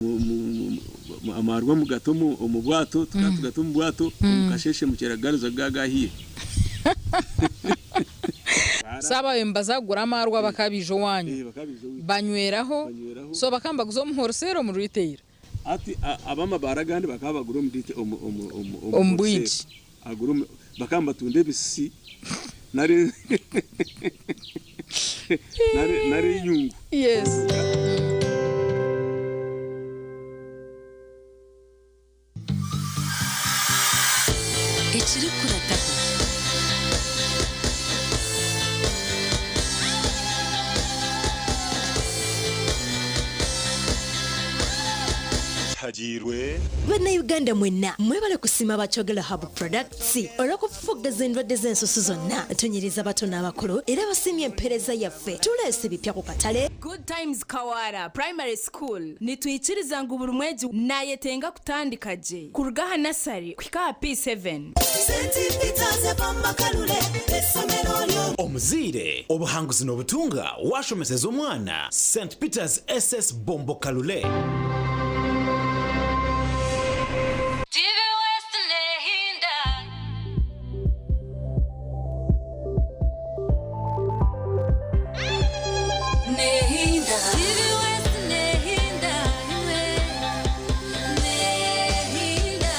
Amaarwa mugata omu bwato, tukaba tugata omu bwato, omu kasheeshe mukyera gariza gagahiire. So ababaire nibaza kugura amaarwa bakaba baija owaanyu banyweraho, so bakaba nibaguza omu wholesale omu retail? Hati ab'amabaara agandi bakaba bagura omu bwingi. Bakaba nibatunda ebisisi nari enyungu. Yes. Ekirikurataho. Kihagiirwe. Bannayuganda mwenna mwebale kusiima aba Kyogero Herbal Products olw'okufufuggaza endwadde z'ensusu zonna. Tunyiriza abato n'abakulu era basiimye empeereza yaffe. Tuleese ebipya ku katale. Good Times Kawara Primary School nitwikiriza ngu buri mwegi nayetenga kutandika gye kuruga aha nasari kuhika aha P7. Omuzaire, obuhanguzi nobutunga washomeseza omwana St Peters SS Bombo Kalule. TV West nehinda. Nehinda. TV West nehinda imwe. Nehinda.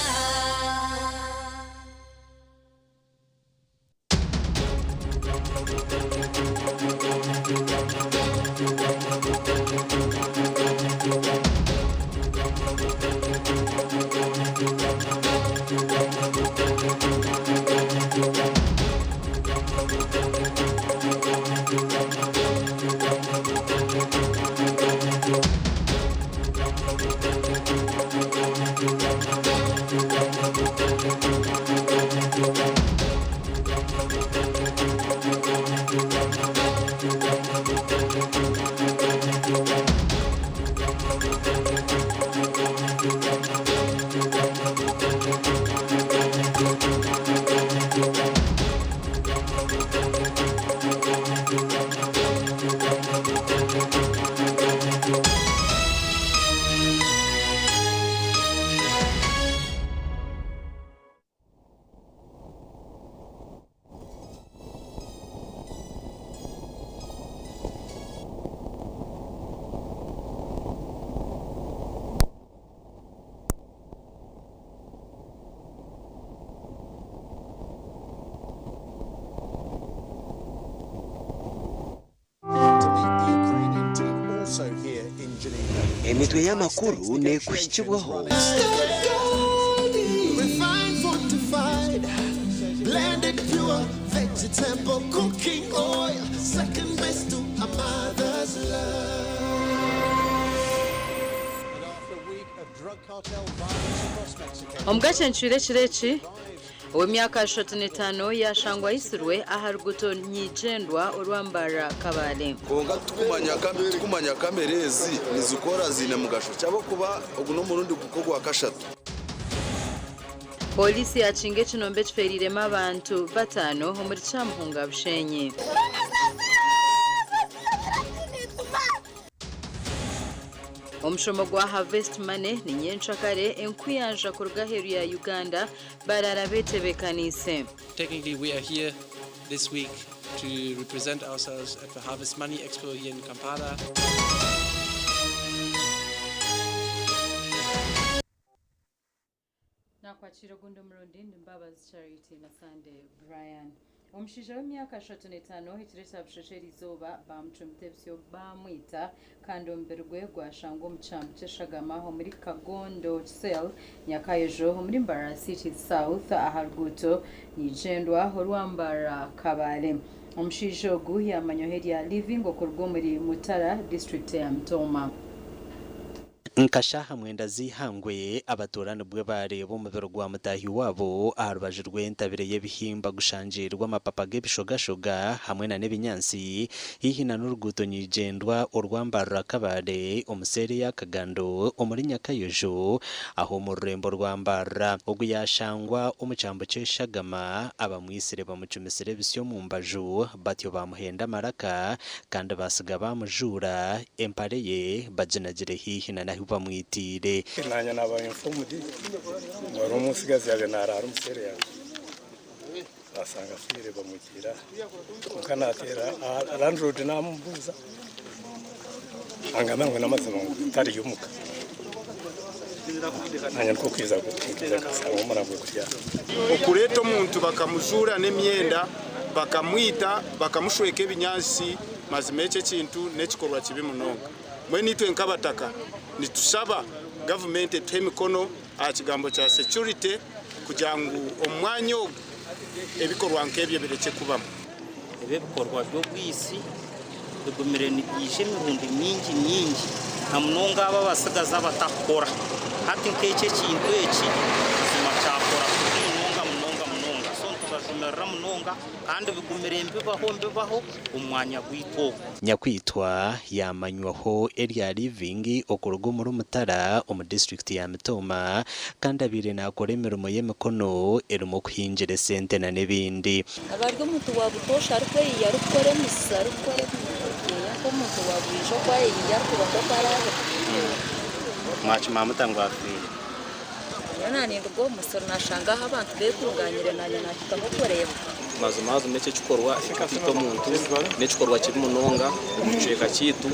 Emitwe y'amakuru neekuhikibwaho. Omu gacencwire ekiro eki, ow'emyaka 35 yaashangwa aitsirwe aha ruguuto Nyigyendwa orwa Mbarara Kabale. Kwonka titukumanya kamera ezi nizikora ziine mugasho ki ahabw'okuba ogu n'omurundi nk'ogwakashatu. Pooriisi yaakinga ekinombe ekifeereiremu abantu bataano omuri Kyamuhunga Bushenyi. Omushomo gwa Harvest Money ni nyencakare enkuyanja kuruga aheeru ya Uganda baraara betebeekaniise. Technically we are here this week to represent ourselves at the Harvest Money Expo here in Kampala. Naakwakiira ogundi omurundi ndi Mbabazi Charity na Sunday Brian. Omushaija w'emyaka 35 ekiro ekya Bushoki eriizooba baamucumita ebisyo baamwita kandi omubiri gwe gwashangwa omu kyambu ky'eshagama omuri Kagondo Cell, Nyakayojo omuri Mbarara City South aha ruguuto Nyigyendwa orwa Mbarara Kabale. Omushaija ogu yaamanywaho erya Living okuruga omuri Mutara, disiturikiti eya Mitooma. Nka shaaha mwenda z'eihangwe, abatuura nibwo baareeba omubiri gwa mutaahi waabo aha rubaju rw'entabire y'ebihimba gushangirwe amapapa g'ebishogashoga hamwe na n'ebinyaatsi haihi na n'oruguuto nyigyendwa orwa Mbarara Kabale omu seeri eya Kagando omuri Nyakayojo aho omu rurembo rwa Mbarara. Ogu yaashangwa omu kyambu ky'eshagama abamwitsire bamucumisire ebisyo omu mbaju batyo baamuhenda amaraka kandi baatsiga baamujuura empare ye baginagire haihi na n'ahu ahu bamwitiire. Naanye naaba informed ngu hariho omutsigazi yaabaire naraara omu seero yangye basanga afiire bamwitiire aha kwonka nateera landlord namubuuza angambira ngu n'amazima ngu tariyo omuka naanye nikwo kwija nkashanga omurambo gwe guri aha. Okureeta omuntu bakamujuura n'emyenda bakamwita bakamushweka ebinyaatsi mazima ekyo ekintu n'ekikorwa kibi munonga. Mbwenu itwe nk'abataka nitushaba gavumenti etuhe emikono aha kigambo kya security kugira ngu omu mwanya ogu ebikorwa nk'ebyo birekye kubamu. Ebi ebikorwa by'obwitsi bigumire nibiija emirundi mingi mingi na munonga abo abatsigazi abatakukora. Hati nk'eki ekintu eki buzima kyakora kubi munonga munonga munonga so nitubajumirira munonga kandi bigumire nibibaho nibibaho omu mwanya gwaitu ogu. Nyakwitwa yaamanywaho erya Living okuruga omuri Mutara omu disiturikiti ya Mitooma kandi abaire naakora emirimo y'emikono erimu okuhingira esente na n'ebindi. Aba ari omuntu wa butoosha arikweyiya arikukora emisisa arikukora ebintu nk'omuntu wa buriijo oku ayeyiya arikuba nk'oku araabe. Mwakimanya muta ngu afiire? Nyowe naaninduga omu musiri naashanga ahu abantu beekungaanyire naanye naahikaho kureeba. Mazimazima eki ekikorwa eky'okwita omuntu n'ekikorwa kibi munonga omu kicweka kyaitu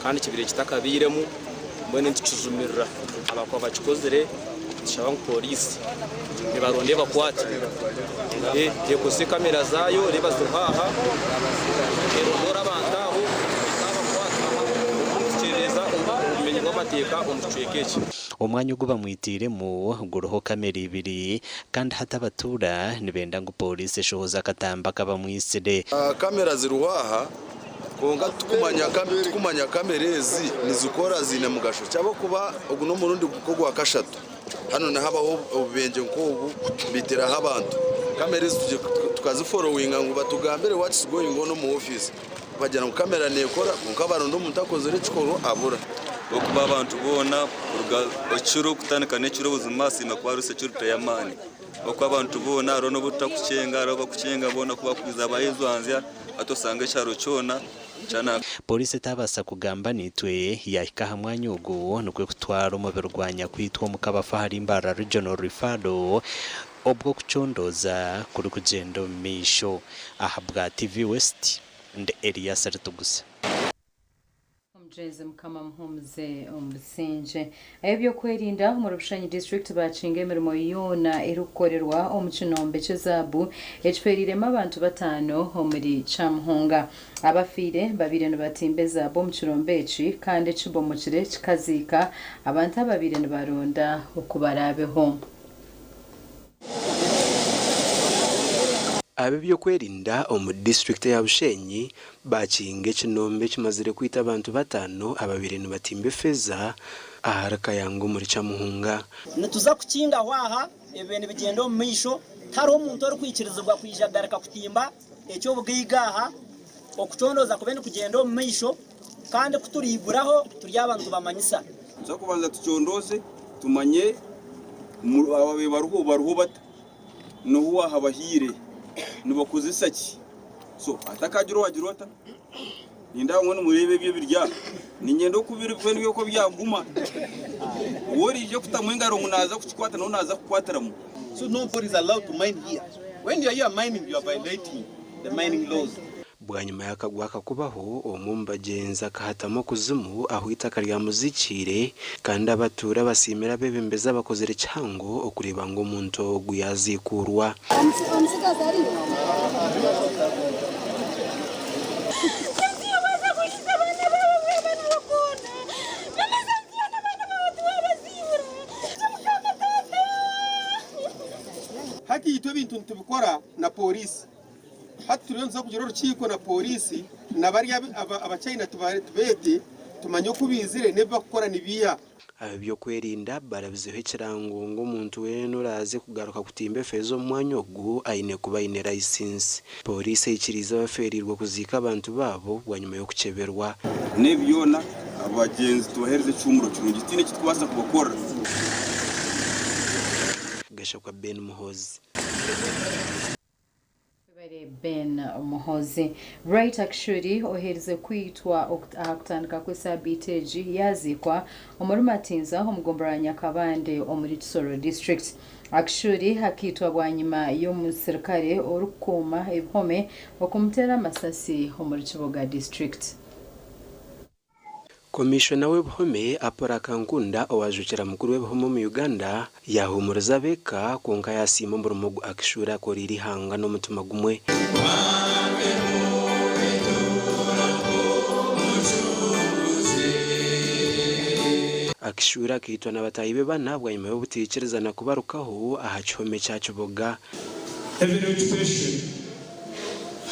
kandi kibaire kitakabairemu mbwenu nitukijumirira abakuba bakikozire nitushaba ngu pooriisi ebaronde ebakwate ekozese kamera zaayo reeba ziriho aha erondoore abantu abo ekabakwata omu kukyerereza obumenyi bw'amateeka omu kicweka eki. Omwanya ogu bamwitiiremu guriho kamera ibiri kandi hati abatuura nibenda ngu pooriisi eshohoze akatambi akabamwitsire. Kamera ziriho aha kwonka titukumanya kamera ezi nizikora ziine mugasho ki ahabw'okuba ogu n'omurundi nk'ogwakashatu hanu nihabaho obubenje nk'obu baitiraho abantu. Kamera ezi tukaziforowinga ngu batugambire what's going on omu ofiisi bagira ngu kamera neekora kwonka baronda omuntu akozire ekikorwa abura. Okuba abantu boona kuruga ekiro kutandika n'ekiro buzima hasiima kuba hariho security y'amaani. Oku abantu boona hariho n'obu otakucenga hariho abakucenga boona ku bakwiza bayezwanzya hati osanga ekyaro kyona kyana. Pooriisi etaabaasa kugamba naitwe yaahika aha mwanya ogu nikwo kutwara omubiri gwa nyakwitwa omu kabafu ahari Mbarara Regional Referral obwo okucondooza kurikugyenda omu maisho. Ahabwa TV West, ndi Elias Ritugusa. Omugyezi Mukama amuhumuze omu busingye. Ab'ebyokwerinda omuri Bushenyi district bakinga emirimo yoona erikukorerwa omu kinombe ky'ezaabu ekifeereiremu abantu bataano omuri Kyamuhunga. Abafiire babaire nibatimba ezaabu omu kirombe eki kandi ekibomokire kikaziika abantu ababaire nibaronda oku baraabeho. Ab'ebyokwerinda omu disiturikiti eya Bushenyi bakinga ekinombe ekimazire kwita abantu bataano ababaire nibatimba efeeza ahari Kayanga omuri Kyamuhunga. Nituza kukingaho aha, ebibaire nibigyenda omu maisho, tihariho muntu orikwikirizibwa kwija kugaruka kutimba eky'obugaiga aha, okucondooza kube nikugyenda omu maisho kandi ku turiiguraho turyaba nitubamanyisa. Nituza kubanza tucondooze tumanye ababaire bariho bariho bata, n'ohu waahabahaire, nibakozesa ki. So hatakagira owaagira ota, nindeeba mbwenu mureebe ebi ebiri aha, niinyenda oku biri mbwenu byo oku byaguma. Ou oraije kutamu engaro ngu naaza kukikwata nawe naaza kukukwatiramu. So nobody is allowed to mine here. When you are here mining, you are violating the mining laws. Bwanyima y'akagwe aka kubaho, omwe omu bagyenzi akahatamu okuzimu ahu eitaka ryamuzikiire kandi abatuura basiimire abeebembezi abakozire kihango okureeba ngu omuntu ogu yaaziikuurwa. Hati itwe ebintu nitubikora na pooriisi. Hati turiyo nituza kugira orukiiko na pooriisi na bari Abachina tubeete tumanye oku baizire n'ebi barikukora nibiiha. Ab'ebyokwerinda barabizeho ekirango ngu omuntu weena oraaze kugaruka kutimba efeeza omu mwanya ogu aine kuba aine layisinsi. Pooriisi eikiriize abafeereirwe kuziika abantu baabo bwanyima y'okukyeberwa. N'ebi byona abagyenzi tubaheereze ekihuumuro kirungi, titwine eki turikubaasa kubakorera. Gashakwa Ben Muhoozi. Omusirikare Ben Muhoozi. Bright Akishuri oheerize kwitwa aha kutandika kw'esaabiiti egi yaaziikwa omuri Matinza omu gombolola ya Nyakabande omuri Kisoro District. Akishuri akaitwa bwanyima y'omusirikare orikukuuma ebihome okumuteera amasasi omuri Kiboga District. Komishona w'ebihome, Apollo Akankunda owajwekyera mukuru w'ebihome omu Uganda yaahumuriza ab'eka kwonka yaasiima omurimo ogu Akishuura akoreire eihanga n'omutima gumwe. Akishuura akaitwa na bataahi be bana bwanyima y'obutaikirizana kubarukaho aha kihome kya Kiboga. Every occupation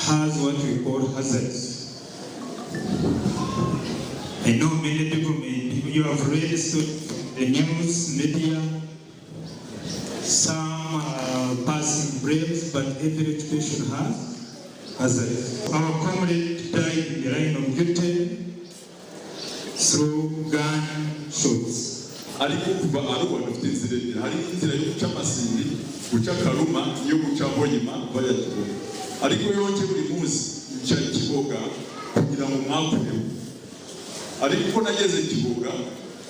has what we call hazards. I know many people may you have read the news media some are passing braves but every occupation has hazards. Our comrade died in the line of duty through gun shots. Ariko kuva Arua dufite inzira ebyiri, hari inzira yo guca Masindi, guca Karuma, n'iyo guca Hoima bajya Kiboga. Ariko yonke buri munsi nca Kiboga kugira ngo mwakureho. Ariko uko nageze Kiboga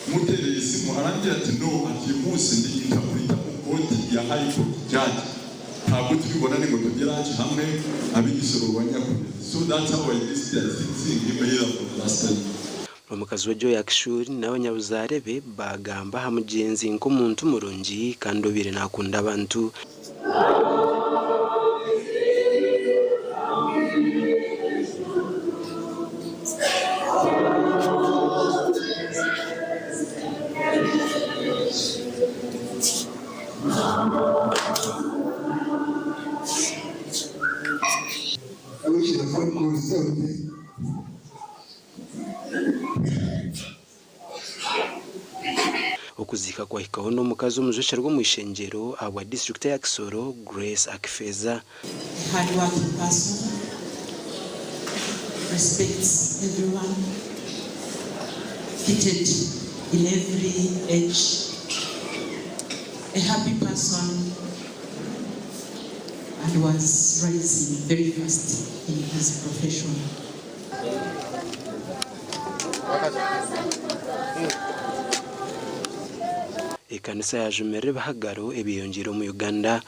mutereye isimu arambwira ati no, ati uyu munsi ndi interpreter mu court ya High Court judge. Ntabwo tubibona ni ngo tugere haci hamwe ab'igisoro ba Nyakure. So that's how I missed it. I think seeing him here for the last time. Omukazi we Joy Akishuri n'abanyabuzaare be baagamba aha mugyenzi nk'omuntu murungi kandi obaire naakunda abantu. I wish the phone call stopped. Okuziika kwahikaho n'omukazi omujwekyerwa omu ishengyero ahabwa disiturikiti eya Kisoro, Grace Akifeza. A hardworking person, respects everyone, fitted in every age, a happy person, and was rising very fast in his profession. Ekanisa yaajumirira ebihagaro ebyeyongyeire omu Uganda.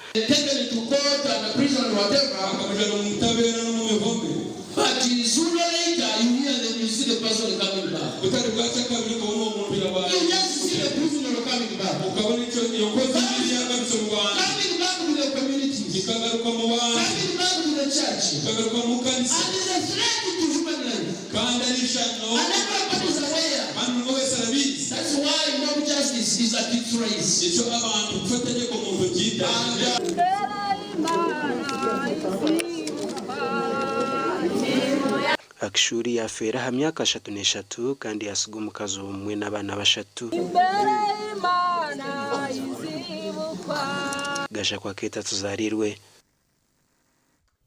Akishuri yaafeera aha myaka 33 kandi yaatsiga omukazi omwe n'abaana bashatu. Gashakwa Keita Tuzarirwe.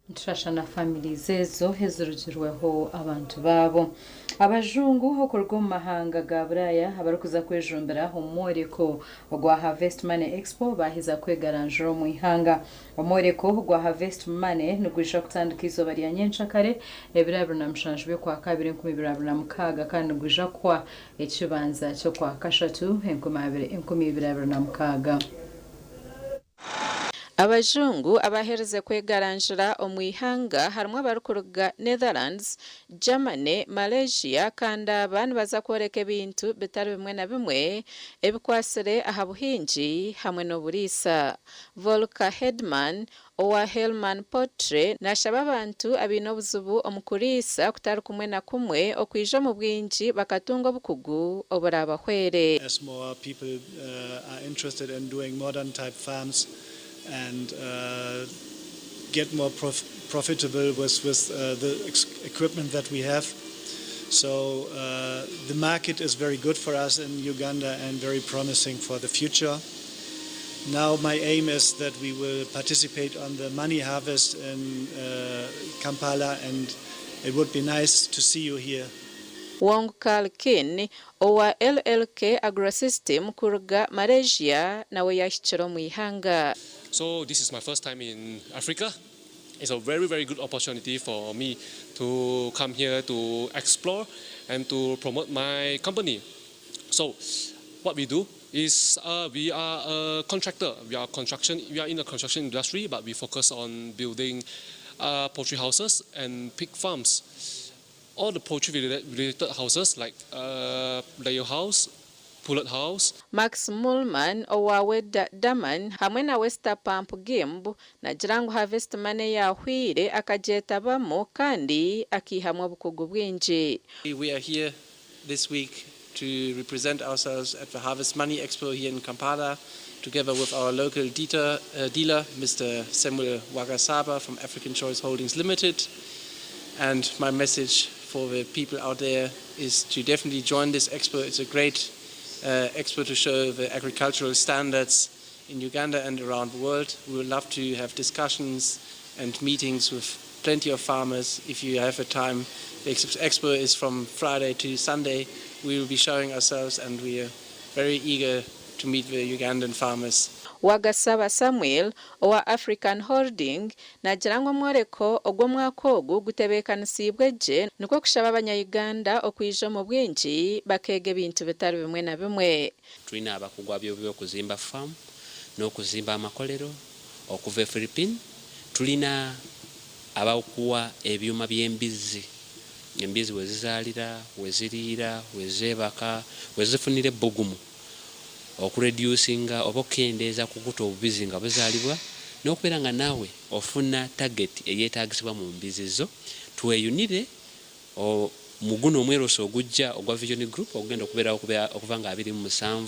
Nitushasha na families ezo ezirugirweho abantu baabo. Abajungu okuruga omu mahanga ga Buraaya abarikuza kwejumbira omu mworeko ogwa Harvest Money Expo baaheza kwegaranjura omu ihanga. Omworeko gwa Harvest Money nigwija kutandika eizooba rya nyenkyakare ebiro 27 by'Okwakabiri 2026 kandi nigwija kuhwa ekibanza ky'Okwakashatu 2026. Abajungu abaherize kwegaranjura omu ihanga harimu abarikuruga Netherlands, Germany, Malaysia kandi aba nibaza kworeka ebintu bitari bimwe na bimwe ebikwatsire aha buhingi hamwe n'oburiisa. Volker Hedman owa Hellman Poultry nashaba abantu abaine obuzibu omu kuriisa kutari kumwe na kumwe okwija omu bwingi bakatunga obukugu oburabahwere. As more people are interested in doing modern type farms and get more profitable with the equipment that we have. So the market is very good for us in Uganda and very promising for the future. Now my aim is that we will participate on the money harvest in Kampala, and it would be nice to see you here. Wong Kal Kin owa LLK Agrosystem kuruga Malaysia nawe yahikire omu ihanga. So this is my first time in Africa, It's a very, very good opportunity for me to come here to explore and to promote my company. So, what we do is we are a contractor. We are construction. We are in the construction industry, but we focus on building poultry houses and pig farms. All the poultry related houses like layer house, pullet house. Max Moolman owa Wedda Daman hamwe na Wester Pump Gimb nagira ngu Harvest Money yaahwire akagyetabamu kandi akaihamu obukugu bwingi. We are here this week to represent ourselves at the Harvest Money Expo here in Kampala, together with our local dealer, Mr. Samuel Wagasaba from African Choice Holdings Limited. And my message for the people out there is to definitely join this expo. It's a great expo to show the agricultural standards in Uganda and around the world. We would love to have discussions and meetings with plenty of farmers. If you have a time, the expo is from Friday to Sunday. We will be showing ourselves and we are very eager to meet the Ugandan farmers. Wagasaba Samuel owa African Holding naagira ngu omworeko ogw'omwaka ogu gutebeekanisiibwe gye nikwo kushaba abanya-Uganda okwija omu bwingi bakeega ebintu bitari bimwe na bimwe. Tulina abakugu aby'obyokuzimba faamu n'okuzimba amakolero okuva e Philippine. Tulina abakuwa ebyuma by'embizzi, embizzi we zizaalira, we ziriira, we zeebaka, we zifunira ebbugumu okureducinga oba okukendeeza ku kuta obubizi nga buzaalibwa n'okubeera nga naawe ofuna target eyeetaagisibwa mu mbizzi zo. Tweyunire mu guno omweroso ogujja ogwa Vision Group ogugenda okubeerawo okuva nga 27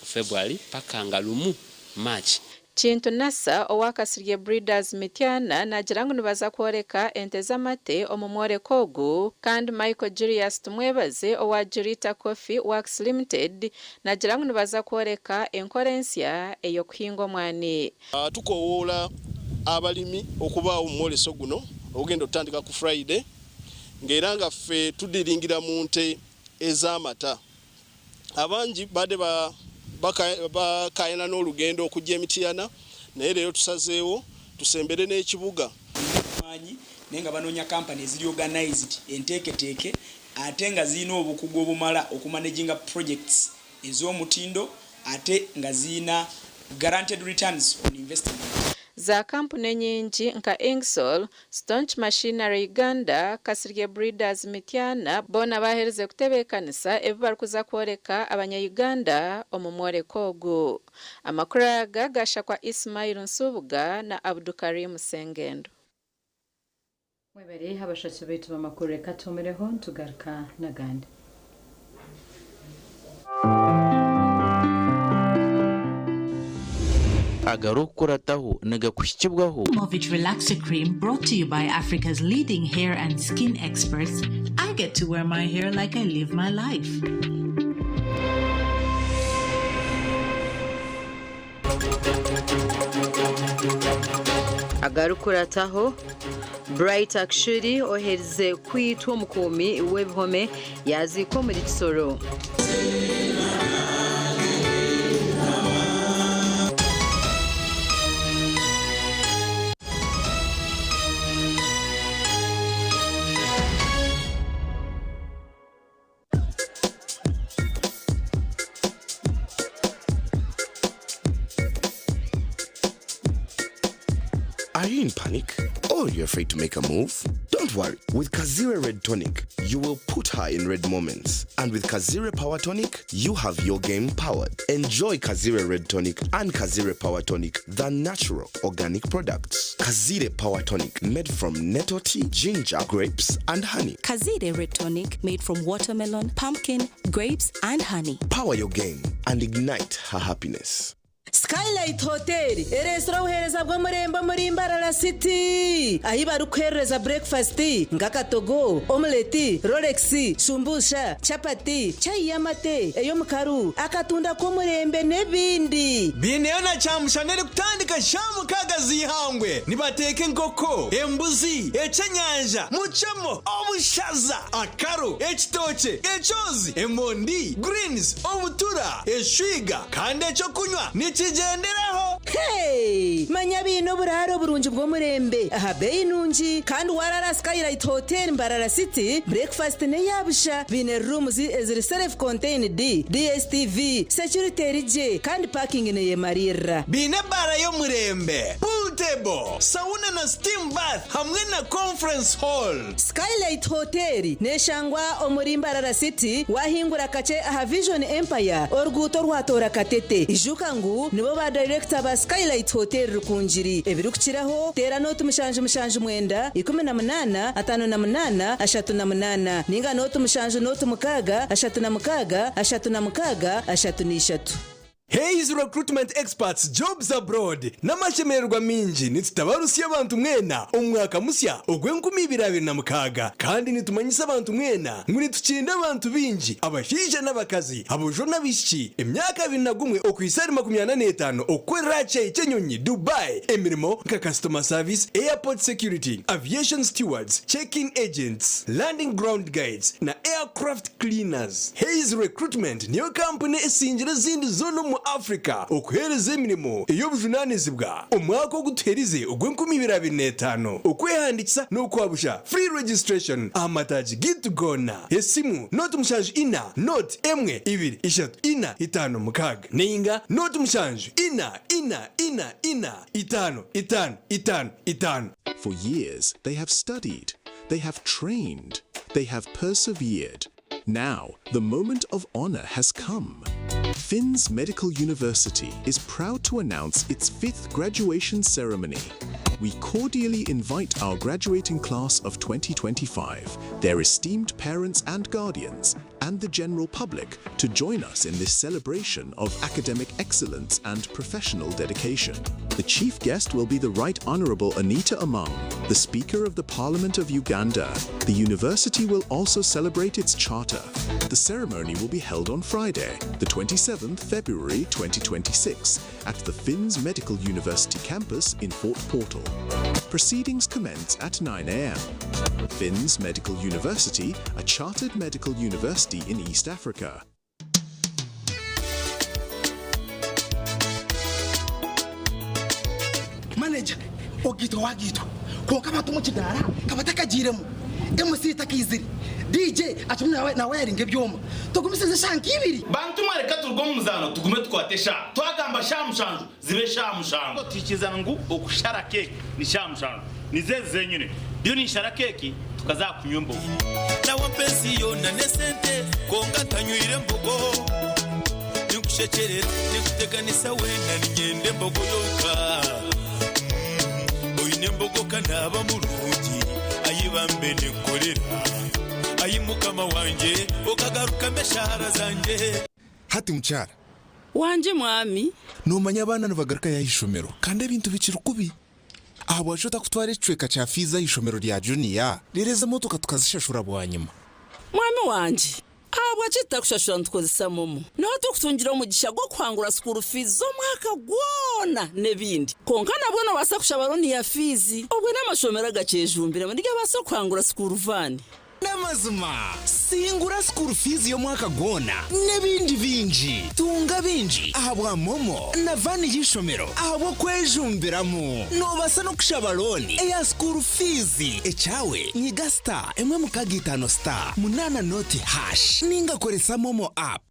February paka nga 1 March. Kintu Nasser owa Kasirye Breeders Mityana naagira ngu nibaza kworeka ente z'amate omu mworeko ogu kandi Michael Julius Tumwebaze owa Julita Coffee Works Limited naagira ngu nibaza kworeka enkora ensya ey'okuhinga omwani. Tukowoola abalimi okubaawo mu mwoleso guno ogugenda okutandika ku Friday ng'era nga ffe tudiringira mu nte ez'amata. Abangi badde bakayana n'olugendo okujja e Mityana naye leero tusazeewo tusembere n'ekibuga. Maanyi naye nga banoonya kampani eziri organized, enteeketeeke ate nga zirina obukugu obumala okumanaginga projects ez'omutindo ate nga zirina guaranteed returns on investment. Za kampuni enyingi nka Ingsol, Staunch Machinery Uganda, Kasirye Breeders Mityana boona baaherize kutebeekanisa ebi barikuza kworeka abanya-Uganda omu mworeko ogu. Amakuru aga gashakwa Ismail Nsubuga na Abdukarim Sengendo. Mwebare abashaki baitu b'amakuru reka tuhumireho nitugaruka n'agandi. Agarikukurataho nigakuhikibwaho. Movit Relaxer Cream brought to you by Africa's leading hair and skin experts. I get to wear my hair like I live my life. Agarikukurataho Bright Akshuri oherize kwitwa omukuumi w'ebihome yaziikwa omuri Kisoro. Are you in panic? Or you're afraid to make a move? Don't worry. With Kazire Red Tonic, you will put her in red moments. And with Kazire Power Tonic, you have your game powered. Enjoy Kazire Red Tonic and Kazire Power Tonic, the natural organic products. Kazire Power Tonic, made from nettle tea, ginger, grapes, and honey. Kazire Red Tonic, made from watermelon, pumpkin, grapes, and honey. Power your game and ignite her happiness. Skylight Hotel ereesire obuheereza bw'omurembe omuri Mbarara City ahi barikuheereza breakfast nk'akatogo, omelette, rolex, shumbusha, chapati, chai y'amate, ey'omukaru, akatunda k'omurembe n'ebindi. Biineyo na kyamushana erikutandika shaaha mukaaga z'eihangwe. Nibateeka enkoko, embuzi, ekyenyanja, mucemo, obushaza, akaru, ekitookye, ekyozi, emondi, greens, obutura, eshwiga kandi ekyokunywa nikiri Kigyenderaho! Hey! Manya baine oburaaro burungi bw'omurembe aha beeyi nungi kandi warara aha Skylight Hotel Mbarara City, breakfast n'eya busha, baine rooms eziri self contained, DSTV, security eri gye kandi parking neyemariirira. Baine ebaara y'omurembe, pool table, sauna na steam bath hamwe na conference hall. Skylight Hotel neshangwa omuri Mbarara City wahingura kakye aha Vision Empire oruguuto orwatoora Katete. Ijuka ngu nibo ba dayirekita ba Skylight Hotel Rukungiri. Ebirikukiraho teera nooti 779 18 58 38 ninga nooti 7 nooti 6 36 36 33. Hays Recruitment Experts Jobs Abroad N'amashemererwa maingi nitutabarusya abantu mwena omu mwaka musya ogw'enkumi ibiri abiri na mukaaga kandi nitumanyisa abantu mwena ngu nitukinda abantu baingi abashaija n'abakazi, aboojo n'abaishiki, emyaka 21 okuhitsya ahari 45 okukorera aha kishaayi ky'enyonyi Dubai emirimo nka Customer Service, Airport Security, Aviation Stewards, Check-in Agents, Landing Ground Guides na Aircraft Cleaners. Hays Recruitment niyo kampuni esingire ezindi zoona omu Africa okuheereza emirimo ey'obujunanizibwa omwaka ogu tuherize ogw'enkumi ibiri abiri n'etaano. Okwehandikisa n'okwabusha, free registration, aha mataagi gaitu goona. Esimu, 074 0 1 2 3 4 5 6 nainga 0 7 4 4 4 4 5 5 5 5. For years, they have studied, they have trained, they have persevered. Now, the moment of honor has come. Finn's Medical University is proud to announce its fifth graduation ceremony. We cordially invite our graduating class of 2025, their esteemed parents and guardians, and the general public to join us in this celebration of academic excellence and professional dedication. The chief guest will be the Right Honorable Anita Among, the Speaker of the Parliament of Uganda. The university will also celebrate its charter. The ceremony will be held on Friday, the 27th February 2026, at the Finns Medical University campus in Fort Portal. Proceedings commence at 9 a.m. Finns Medical University, a chartered medical university in East Africa. Manager, ogaitwa wagaitwa kwonka abantu omu kidaara ka batakagiiremu, MC takaizire, DJ akirimu nawayaringa ebyoma, tugumisirize eshaaha nka ibiri. Bantu mwe reka turuge omu muzaano tugume tukwate eshaaha. Twagamba shaaha mushanju zibe shaaha mushanju. Twikiriza ngu okushara keeki ni shaaha mushanju. Nizo ezi zenyine. Ndiyo ninshara keeki tukaza aha kunywa embogo. Nawe ampa ensi yoona n'esente kwonka ntanywire mbogo. Ninkushekyerera, ninkuteganisa weena niinyenda embogo yonka. Oine embogo ka naaba murungi, ayi bambe ninkukorera. Ayi Mukama wangye, okagarukamu eshaara zangye. Hati mukyara. Wangye mwami. Noomanya abaana nibagarukayo aha ishomero kandi ebintu bikiri kubi. Ahabwaki otakutwara ekicweka kya fiizi aha ishomero rya juniya, reero ezi emotoka tukazishashura bwanyima? Mwami wangye, ahabwaki tutakushashura nitukozesa momo? Niho turikutungira omugisha gw'okuhangura sukuuru fiizi z'omwaka gwona n'ebindi. Kwonka nabwo noobaasa kushaba looni ya fiizi, obwo n'amashomero agakyejumbiremu nigabaasa kuhangura sukuuru vaani. N'amazima, singura school fees y'omwaka gwona n'ebindi bingi. Tunga bingi ahabwa MoMo na vaani y'eishomero ahabw'okwejumbiramu. Noobaasa n'okushaba looni eya school fees. Ekyawe, nyiga star emwe mukaaga itaano star munaana nooti hash ninga koresa MoMo app.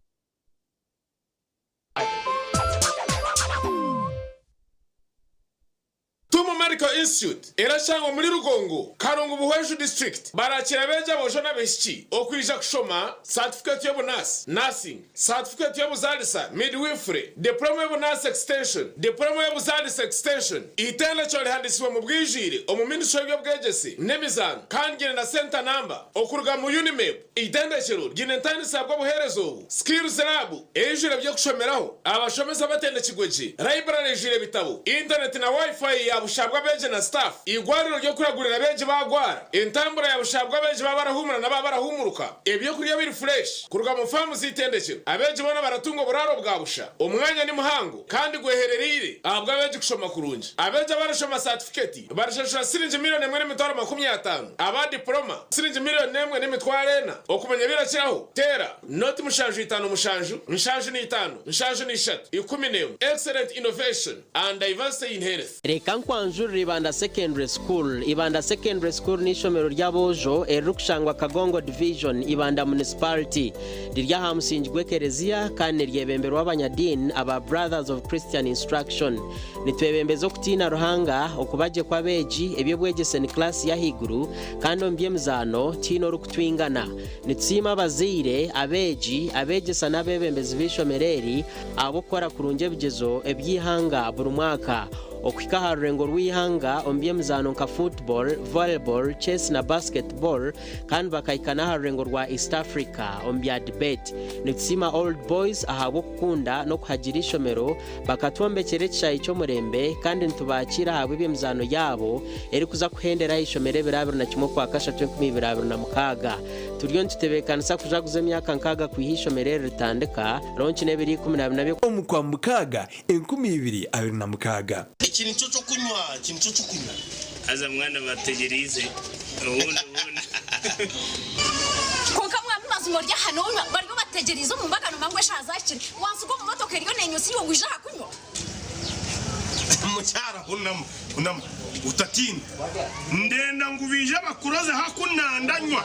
Tumu Medical Institute erashangwa omuri Rugongo, Karungu Buhweju District. Barakira abeegi aboojo n'abaishiki okwija kushoma satifikeeti y'obunaasi, Nursing, satifikeeti y'obuzaalisa, Midwifery, Diploma y'obunaasi Extension, Diploma y'obuzaalisa Extension. Eitendekero rihandiisibwe omu bwijwire omu Ministry y'eby'obwegyese n'emizaano kandi ryine na centre number okuruga mu UNIMEB. Eitendekero ryine entandisa bw'obuheereza obu, Skills Lab eijwire eby'okushomeraho, abashomesa batendekirwe gye, library eijwire ebitabo, intaneti na Wi-Fi ya busha bw'abeegi na. staff, Eigwariro ry'okuragurira abeegi baagwara, entambura ya busha ahabw'abeegi baaba barahuumura na baaba barahuumuruka, ebyokurya biri fureshi kuruga mu faamu z'eitendekero, abeegi boona baratunga oburaaro bwa busha, omwanya ni muhango kandi gweherereire ahabw'abeegi kushoma kurungi. Abeegi abarashoma saatifiketi barashashura siringi miriyoni emwe n'emitwaro 50, aba dipuloma siringi miriyoni emwe n'emitwaro ena. Okumanya ebirakiraho, teera. Noti 7 5 7 5 7 11 Excellent innovation and diversity in health. Reka nkwanjurire Ibanda Secondary School. Ibanda Secondary School n'eishomero ry'aboojo eririkushangwa Kagongo Division, Ibanda Municipality. Riri aha musingi gw'ekereziya kandi niryebemberwa abanyadiini aba Brothers of Christian Instruction. Nitwebembeza okutiina Ruhanga, okuba gye kw'abeegi, eby'obwegyese ni kilaasi y'ahaiguru kandi omu by'emizaano tihaine orikutwingana. Nitusiima abazaire, abeegi, abeegyesa n'abeebembezi b'eishomero eri ahabw'okukora kurungi ebigyezo eby'eihanga buri mwaka okuhika aha rurengo rw'eihanga omu by'emizaano nka football, volleyball, chess na basketball kandi bakahika n'aha rurengo rwa East Africa omu bya debate. Nitusiima Old Boys ahabw'okukunda n'okuhagira eishomero bakatwombekyera ekishaayi ky'omurembe kandi nitubakiira ahabw'eby'emizaano yaabo erikuza kuhendera aha ishomero ebiro 21 Okwakashatu 2026. Turiyo nitutebeekanisa kujaguza emyaka nkaaga kwiha eishomero eri ritandika, ronki n'ebiro 14 by'Okwa. Omu Kwamukaaga 2026. Eki nikyo ky'okunywa, eki nikyo ky'okunywa. Haza mwana bategyereize obundi obundi. Kwonka mwami mazima ori aha nonywa bariyo bategyereize omu mbaga nomanya ngu eshaaha zahikire wansiga omu motoka eriyo nenywa iwe waija aha kunywa. Mukyara hunama hunama otatiina ndenda ngu baije bakuroze haku nandanywa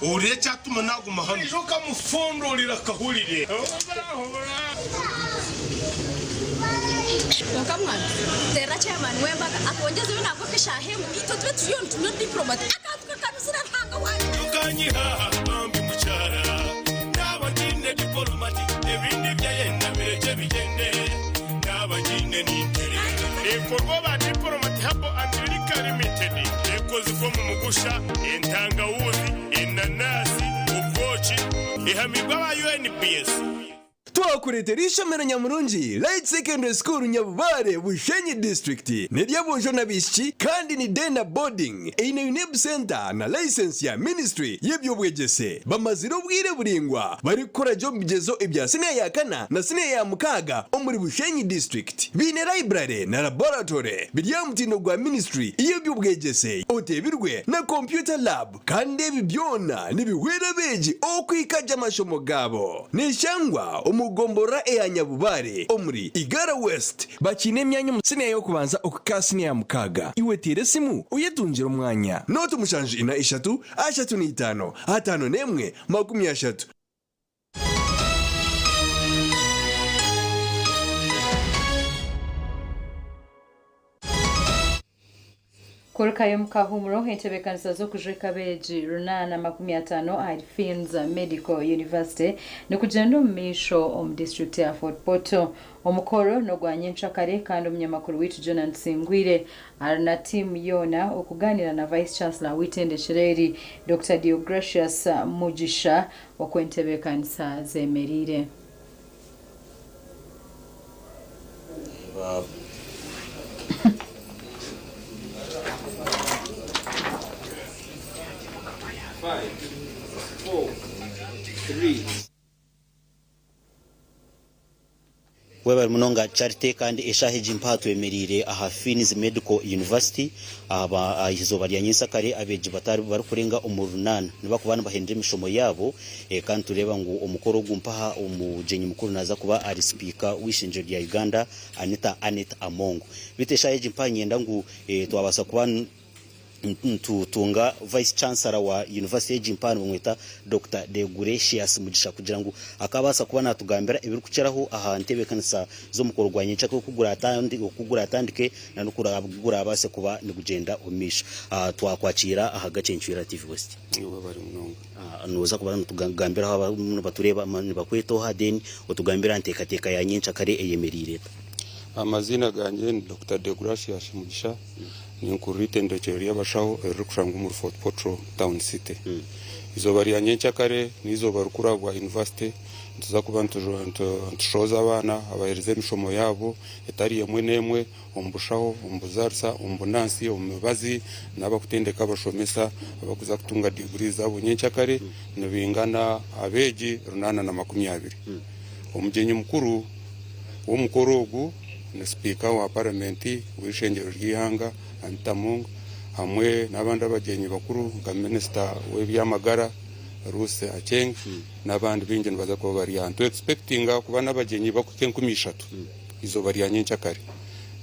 ohurire ekyatuma naguma hanu. Oija okamufundurira akahurire. Kwonka mwana terera chairman w'embaga atwongyezeyo nabwo nk'eshaaha emwe itwe tube turiyo nitunywa diplomat akantu kakanuzire Ruhanga wangye. Tukanyiha bambi mukyara naba ngiine dipolomati ebindi byayenda birekye bigyende naba ngiine ninterera. Ekorwa ba Diplomat Herbal and Liquor Limited ekozirwe omu mugusha, entangawuzi, enanasi, obwoki, ehamibwe aba UNBS. Twakureetera eishomero nyamurungi Light Secondary School Nyabubare, Bushenyi District. N'ery'aboojo n'abaishiki kandi ni day na boarding. Eine UNEB Centre na license ya Ministry y'eby'obwegyese. Bamazire obwire buraingwa barikukora gye omu bigyezo ebya siniya ya kana na siniya ya mukaaga omuri Bushenyi District. Baine library na laboratory biri aha mutindo gwa Ministry y'eby'obwegyese oteebirwe na computer lab. Kandi ebi byona nibihwera abeegi okuhika gye amashomo gaabo. Neshangwa omu gomborora eya Nyabubare omuri Igara West. Bakiine emyanya omu siniya y'okubanza okuhika aha siniya ya mukaaga. Iwe teera esimu oyetungire omwanya. Nooti mushanju ina ishatu ashatu na itaano ataano n'emwe 30. Kurukayo omu kahuumuro, entebeekanisa z'okujweka abeegi 850 ahari Fields Medical University nikugyenda omu maisho omu disiturikiti ya Fort Portal. Omukoro n'ogwa nyencakare kandi omunyamakuru waitu Jonah Tusingwire ari na tiimu yoona okugaaniira na Vice Chancellor w'eitendekyero eri, Dokita Deogratius Mugisha oku entebeekanisa zemereire. Webare munonga Charity kandi eshaaha egi mpaha twemereire aha Fiennes Medical University aha izooba rya nyensakare abeegi barikurenga omuri runaana nibakuba nibahendera emishomo yaabo kandi nitureeba ngu omukoro ogu mpaha omugyenyi mukuru naaza kuba ari sipiika w'eishengyero rya Uganda Anita Annet Among. Beitu eshaaha egi mpaha niinyenda ngu twabaasa kuba Nitutunga Vice Chancellor wa University egi mpaha nibamweta Dokita Deogratius Mugisha kugira ngu akabaasa kuba natugambira ebirikukiraho aha ntebeekanisa z'omukoro gwa nyencakare oku guratandike na n'oku gurabaase kuba nigugyenda omu maisho. Twakwakiira aha Gacencwera TV West. Nooza kuba notugambiraho abarimu nibatureeba nibakweta oha then otugambire aha nteekateeka ya nyencakare eyemereire eta. Amaziina gangye ni Dokita Deogratius Mugisha. Ninkurira eitendekyero ry'abashaho eririkushangwa omuri Fort Portal Town City. Eizooba rya nyenkyakare n'eizooba rikuru ahabwa yunivasite. Nituza kuba nitushohoza abaana abaheereza emishomo yaabo etari emwe n'emwe omu bushaho, omu buzaarisa, omu bunansi, omu mibazi n'abakutendeka abashomesa abarikuza kutunga diguri zaabo nyenkyakare nibaingana abeegi 820. Omugyenyi mukuru w'omukoro ogu ni Sipiika wa Paramenti w'eishengyero ry'eihanga, Anita Among hamwe n'abandi abagyenyi bakuru nka Minisita w'eby'amagara, Ruth Aceng n'abandi baingi nibaza kuba bari aha. Nitu expectinga kuba n'abagyenyi bakuhika 3000 eizooba rya nyenkyakare.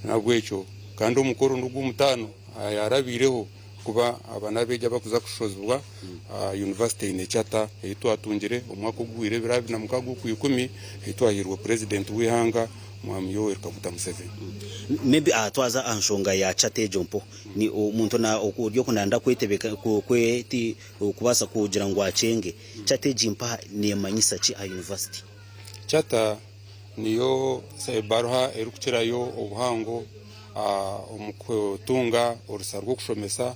N'ahabw'ekyo kandi omukoro n'ogw'omutaano aharabiireho kuba aba n'abeegi abarikuza kushozibwa aha yunivasite eine charter ei twatungire omwaka oguhweire ebiro 26 Okwikumi ei twahairwe Purezidenti w'eihanga Mwami Yoweri Kaguta Museveni. Maybe aha twaza aha nshonga ya charter egyo mpo ni omuntu na ori oku nayenda kwetebeka kwe ti kubaasa kugira ngu akyenge charter egi mpaha nemanyisa ki aha yunivasite? Charter niyo ebaruha erikukirayo obuhango omu kutunga orusa rw'okushomesa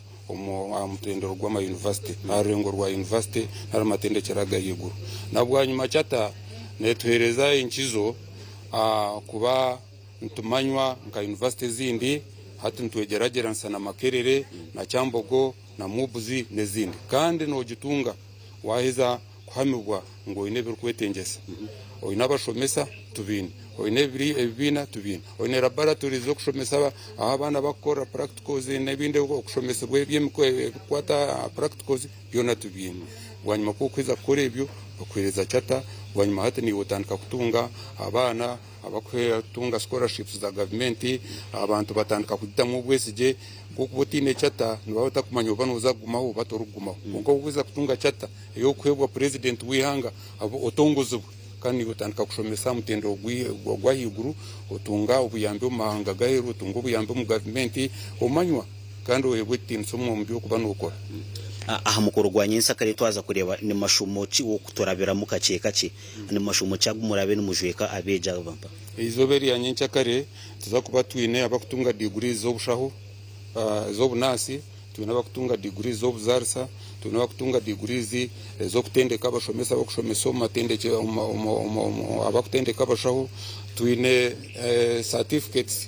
aha mutendero gw'amayunivasite, aha rurengo rwa yunivasite nari amatendekyero ag'ahaiguru. Na bwanyima Charter netuheereza enkizo kuba nitumanywa nka yunivasite ezindi, hati nitwegyeragyeranisa na Makerere na Kyambogo na MUBS n'ezindi. Kandi nogitunga waaheza kuhamibwa ngu oine ebirikwetengyesa. Oine abashomesa? Tubaine. Oine ebibiina? Tubiine. Oine laboratories z'okushomesa ahu abaana barikukorera practicals n'ebindi okushomesibwa ebirikukwata aha practicals? Byona tubiine. Bwanyima ku orikuheza kukora ebyo, bakuheereza charter, bwanyima hati naiwe otandika kutunga abaana abarikutunga scholarships za gavumenti, abantu batandika kugitamu obwesigye. Ku orikuba otaine charter, nibaba batakumanya oba nooza kugumaho oba torikugumaho. Kwonka ku orikuheza kutunga charter ey'okuheebwa purezidenti w'eihanga, otongozibwe kandi naiwe otandika kushomesa aha mutendera ogw'ahaiguru, otunga obuyambi omu mahanga g'aheeru, otunga obuyambi omu gavumenti, omanywa kandi oheebwa ekitiinisa omu bi orikuba nookora. Aha mukoro gwa nyensyakare twaza kureeba ni mashomo ki okuturabiramu kakye kakye. Ni mashomo ki agu muraabe nimujweka abeegi aba mpa? Eizooba erya nyenkyakare nituza kuba twine abarikutunga diguri z'obushaho, ez'obunaasi, twine abarikutunga diguri z'obuzaarisa, twine abarikutunga diguri ez'okutendeka abashomesa abarikushomesa omu matendekye abarikutendeka abashaho, twine certificates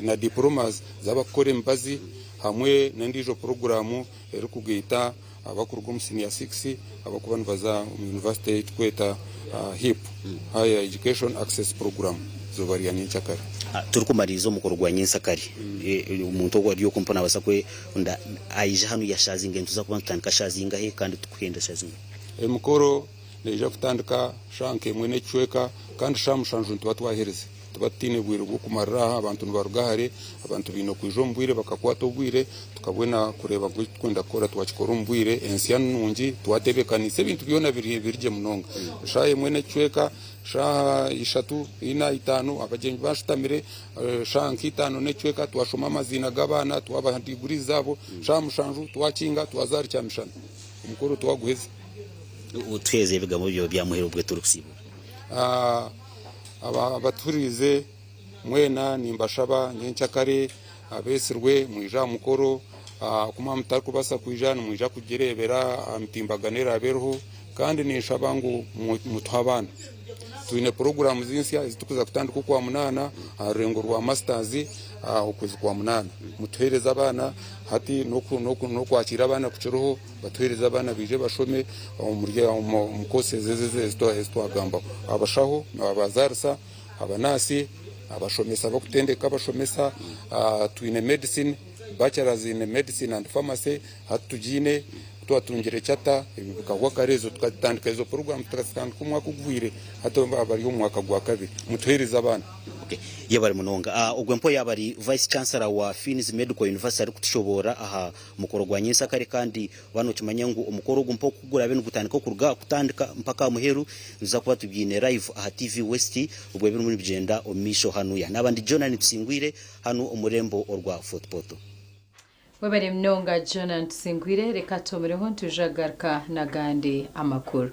na diplomas z'abarikukora emibazi hamwe n'endiijo puroguraamu erikugaita abarikuruga omu siniya sikisi abarikuba nibaza omu yunivasite ei turikweta HEAP, Higher Education Access Program, eizooba rya nyenkyakare. Turikumariiriza omukoro gwa nyensyakare, omuntu ogwo ari okwo mpaho naabaasa kwenda aije hanu ya shaaha zingahi? Nituza kuba nitutandika shaaha zingahi kandi tukuhenda shaaha zingahi? Emikoro neija kutandika shaaha nk'emwe n'ekicweka kandi shaaha mushanju nituba twaherize. Nituba tutaine bwire bw'okumarira aha, abantu nibaruga hare, abantu baine kwija omu bwire bakakwata obwire tukabwena kureeba ngu eki turikwenda kukora twakikora omu bwire, ensya ni nungi, twatebeekaniise ebintu byona biri biri gye munonga. Eshaaha emwe n'ekicweka, shaaha ishatu, ina, itaano abagyenyi bashutamire, shaaha nk'itaano n'ekicweka twashoma amaziina g'abaana twabaha diguri zaabo, shaaha mushanju twakinga twaza ahari kyamishana omukoro twaguheza. Tuheereze ebigambo byawe bya muheru obwe turikusiibura. Abatuhuriize mwena nimbashaba nyenkyakare abeetsirwe mwije aha mukoro, ku mwaba mutarikubaasa kwija nimwija kugireebera aha mitimbagano eraabe eriho kandi ninshaba ngu mutuhe abaana. Twine puroguraamu nsya ezi turikuza kutandika Okwamunaana aha rurengo rwa masitazi okwezi Kwamunaana. Mutuheereze abaana hati n'okwakiira abaana kukiriho. Batuheereze abaana baije bashome omu courses ezi ezi twagambaho. Abashaho, abazaarisa, abanaasi, abashomesa ab'okutendeka abashomesa, twine medicine, bachelors in medicine and pharmacy hati tugiine, ku twatungire charter ebyo bikahwa kare ezo tukazitandika ezo program tukazitandika omwaka oguhweire hati bari omu mwaka gwa kabiri. Mutuheereze abaana. Yebare munonga. Ogwe mpo yaaba ari Vice Chancellor wa Fiins Medical University arikutushoboorora aha Mukoro gwa nyensyakare kandi waaba nookimanya ngu omukoro ogu mpa oku guraabe nigutandika okuruga aha kutandika mpaka aha muheru nituza kuba tubyine live aha TV West obwo ebirimu nibigyenda omu maisho hanuya. Naaba ndi Jonah Nitusingwire hanu omu rurembo orwa Fort Portal. Webare munonga Jonah Nitusingwire, reka tuhomereho nitwija kugaruka n'agandi amakuru.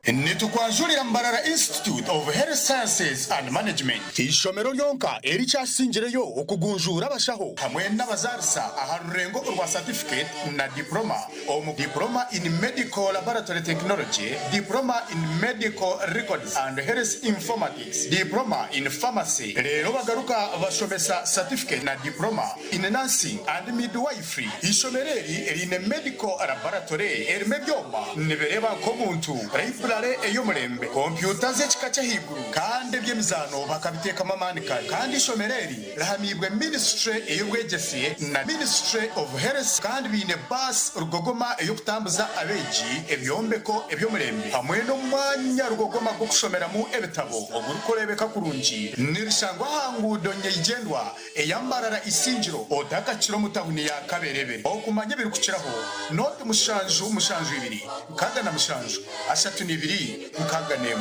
Nitukwanjurira Mbarara Institute of Health Sciences and Management, eishomero ryonka erikyasingireyo okugunjuura abashaho hamwe n'abazaarisa aha rurengo orwa Certificate na Diploma omu Diploma in Medical Laboratory Technology, Diploma in Medical Records and Health Informatics, Diploma in Pharmacy reero bagaruka bashomesa Certificate na Diploma in Nursing and Midwifery. Eishomero eri riine Medical Laboratory erimu ebyoma nibireeba nk'omuntu, Library ey'omurembe, kompyuta z'ekika ky'ahaiguru kandi eby'emizaano bakabiteekamu amaani kare. Kandi eishomero eri rihamiibwe Ministry ey'obwegyese na Ministry of Health kandi baine baasi rugogoma ey'okutambuza abeegi, ebyombeko eby'omurembe hamwe n'omwanya rugogoma gw'okushomeramu ebitabo ogurikureebeka kurungi. Nirishangwa aha nguudo nyeigyendwa eya Mbarara Isingiro otakakira omu tahuni ya Kaberebere. Okumanya ebirikukiraho, noti 772 67 32 61.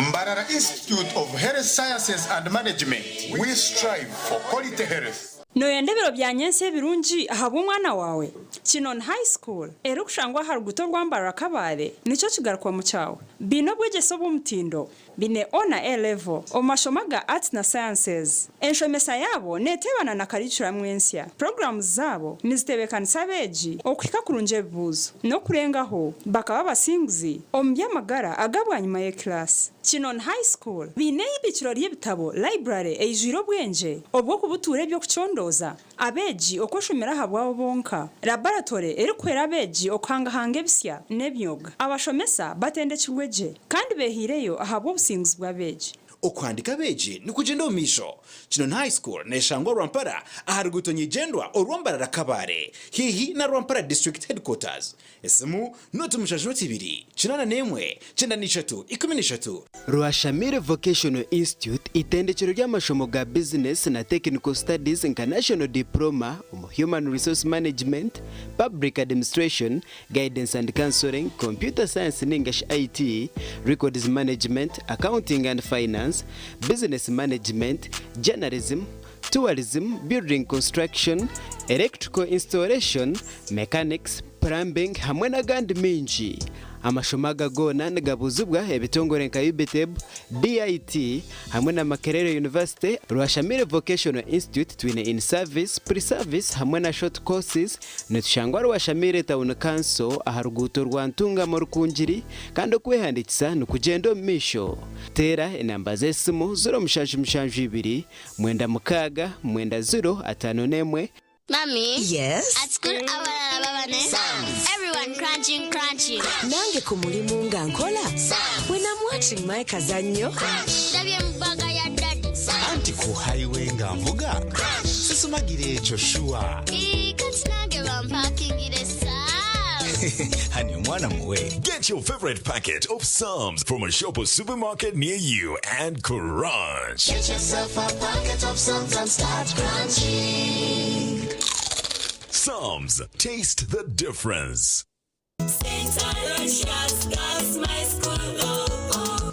Mbarara Institute of Health Sciences and Management, we strive for quality health. Nooyenda ebiro bya nyentsya ebirungi ahabw'omwana waawe? Kinoni High School, erikushangwa aha ruguuto rwa Mbarara Kabale, nikyo kigarukwamu kyawe. Baine obwegyese obw'omutindo, Baine O na A Level omu mashomo aga Arts na Sciences. Enshomesa yaabo neeteebana na karicuramu ensya. Puroguraamu zaabo nizitebeekanisa abeegi okuhika kurungi ebibuuzo n'okurengaho bakaba abasinguzi omu by'amagara aga bwanyima y'ekilaasi. Kinoni High School baine eibiikiro ry'ebitabo, library, eijwire obwengye obw'okubutuura eby'okucondooza Abeegi okweshomera ahabwabo bonka, laboratory erikuhwera abeegi okuhangahanga ebisya n'emyoga. Abashomesa batendekirwe gye kandi behaireyo ahabw'obusinguzi bw'abeegi. Okuhandika abeegi nikugyenda omu maisho. Kinoni High School neshangwa Rwampara aha ruguuto nyigyendwa orwa Mbarara Kabale haihi na Rwampara District Headquarters. Esimu, 072 81 93 13. Rwashamire Vocational Institute itendekero ry'amashomo ga bizinesi na Technical Studies nka National Diploma omu Human Resource Management, Public Administration, Guidance and Counselling, Computer Science ningashi IT, Records Management, Accounting and Finance, Business Management, Journalism, Tourism, Building Construction, Electrical Installation, Mechanics, Plumbing hamwe n'agandi maingi. Amashomo aga goona nigabuuzibwa ebitongore nka UBITEB, DIT hamwe na Makerere University, Rwashamire Vocational Institute twine in service, pre service hamwe na short courses. Nitushangwa Rwashamire Town Council aha ruguuto rwa Ntungamo Rukungiri kandi okwehandiikisa nikugyenda omu maisho. Teera enamba z'esimu 0772 96 90 51. Mummy. Yes? At school abalala baba ne Everyone crunching crunching. Nange ku mulimu nga nkola. When I'm watching my kazannyo. Ndabye mu bag ya daddy. Anti ku highway nga nvuga. Sisumagira ekyo sure. Ii, kati nange bampakingire Honey, omwana muwe. Get your favorite packet of Psalms from a shop or supermarket near you and crunch. Get yourself a packet of Psalms and start crunching. Psalms, taste the difference.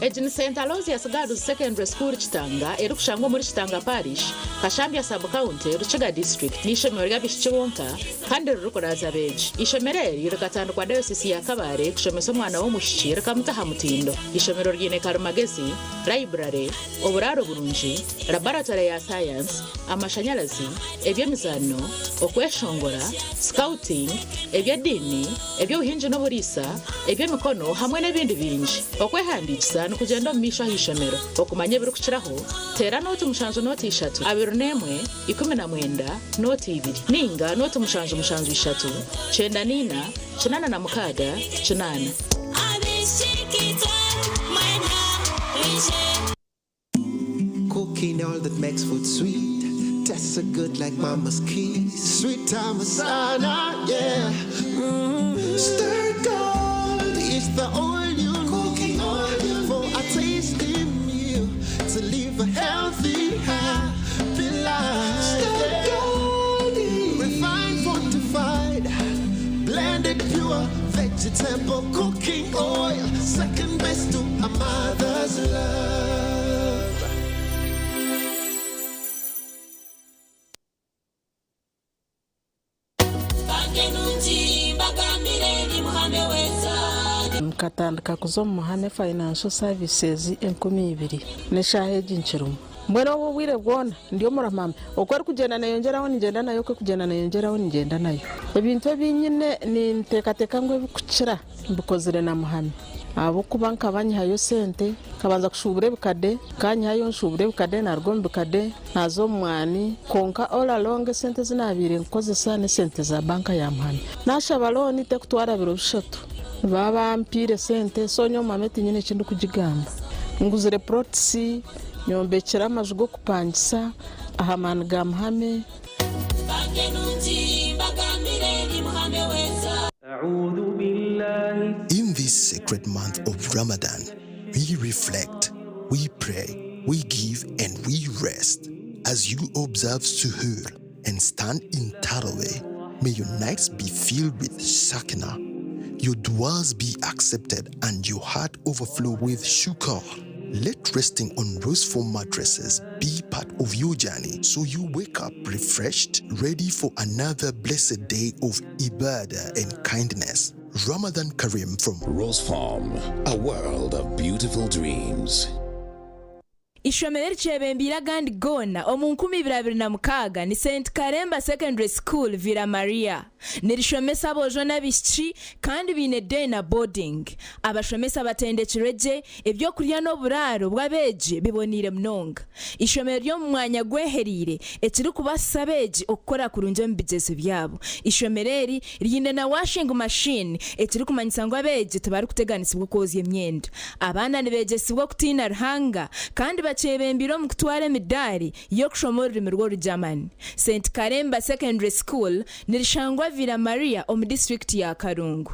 Egi ni St Aloysius Girls Secondary School Kitanga erikushangwa omuri Kitanga Parish, Kashambya Sub-county, Rukiga District. N'eishomero ry'abaishiki bonka kandi ririkuraaza abeegi. Eishomero eri rikatandikwa Dayosisi ya Kabale kushomesa omwana w'omwishiki rikamuta aha mutindo. Eishomero riine karimagezi, library, oburaaro burungi, laboratory ya sayansi, amashanyarazi, eby'emizaano, okweshongora, scouting, eby'ediini, eby'obuhingi n'oburiisa, eby'emikono hamwe n'ebindi bingi. Okwehandiikisa nikugyenda omu maisho aha ishomero. Okumanya ebirikukiraho, teera 07 03 21 19 02 nainga 07 7 3 94 86 8. Cooking all that makes food sweet. Tastes so good like mama's kiss. Sweet time sana, yeah. Stir gold is the oil you Cooking oil for a tasty meal to live a healthy, happy life. Stir gold, refined, fortified, blended pure vegetable cooking oil. Second best to a mother's love. Banka enungi mbagambire ni muhame weza. Nkatandika kuza omu Muhame Financial Services 2000 n'eshaaha egi nkirimu. Mbwenu obu obwire bwona ndi omuri Muhame, oku erikugyenda neeyongyeraho ningyenda nayo, oku erikugyenda neeyongyeraho ningyenda nayo. Ebintu ebi nyine ninteekateeka ngu ebirikukira mbikozire na Muhame ahabw'okuba nkaba nyihayo sente, nkabanza kushuubura ebikade, nkanyihayo nshuubura ebikade naruga omu bikade naaza omu mwani kwonka all along esente ezi naabaire nkozesa n'esente za banka ya Muhame. Naashaba looni terikutwara biro bishatu nibaba bampiire sente so nyowe Muhame tinyine eki ndikugigamba. Nguzire plots, nyombekire amaju g'okupangisa aha maani ga Muhame. In this sacred month of Ramadan, we reflect, we pray, we give, and we rest. As you observe Suhoor and stand in Taraweh, may your nights be filled with Sakina, your duas be accepted, and your heart overflow with shukr. Let resting on rose foam mattresses be part of your journey so you wake up refreshed, ready for another blessed day of ibadah and kindness. Ramadan Kareem from Rose Farm, a world of beautiful dreams. Ishomero erikyebembeire agandi goona omu 2026 ni St Karemba Secondary School Villa Maria. Nirishomesa aboojo n'abaishiki kandi baine day na boarding. Abashomesa batendekirwe gye, ebyokurya n'oburaaro bw'abeegi biboneire munonga. Ishomero riri omu mwanya gwehereire ekirikubaasisa abeegi okukora kurungi omu bigyezo byabo. Ishomero eri riine na washing machine ekirikumanyisa ngu abeegi tibarikuteganisibwa okwozya emyenda. Abaana nibeegyesibwa okutiina Ruhanga kandi bakyebembeire omu kutwara emidaari y'okushoma orurimi rw'Orugyamani. St Karemba Secondary School nirishangwa Villa Maria omu disiturikiti ya Kalungu.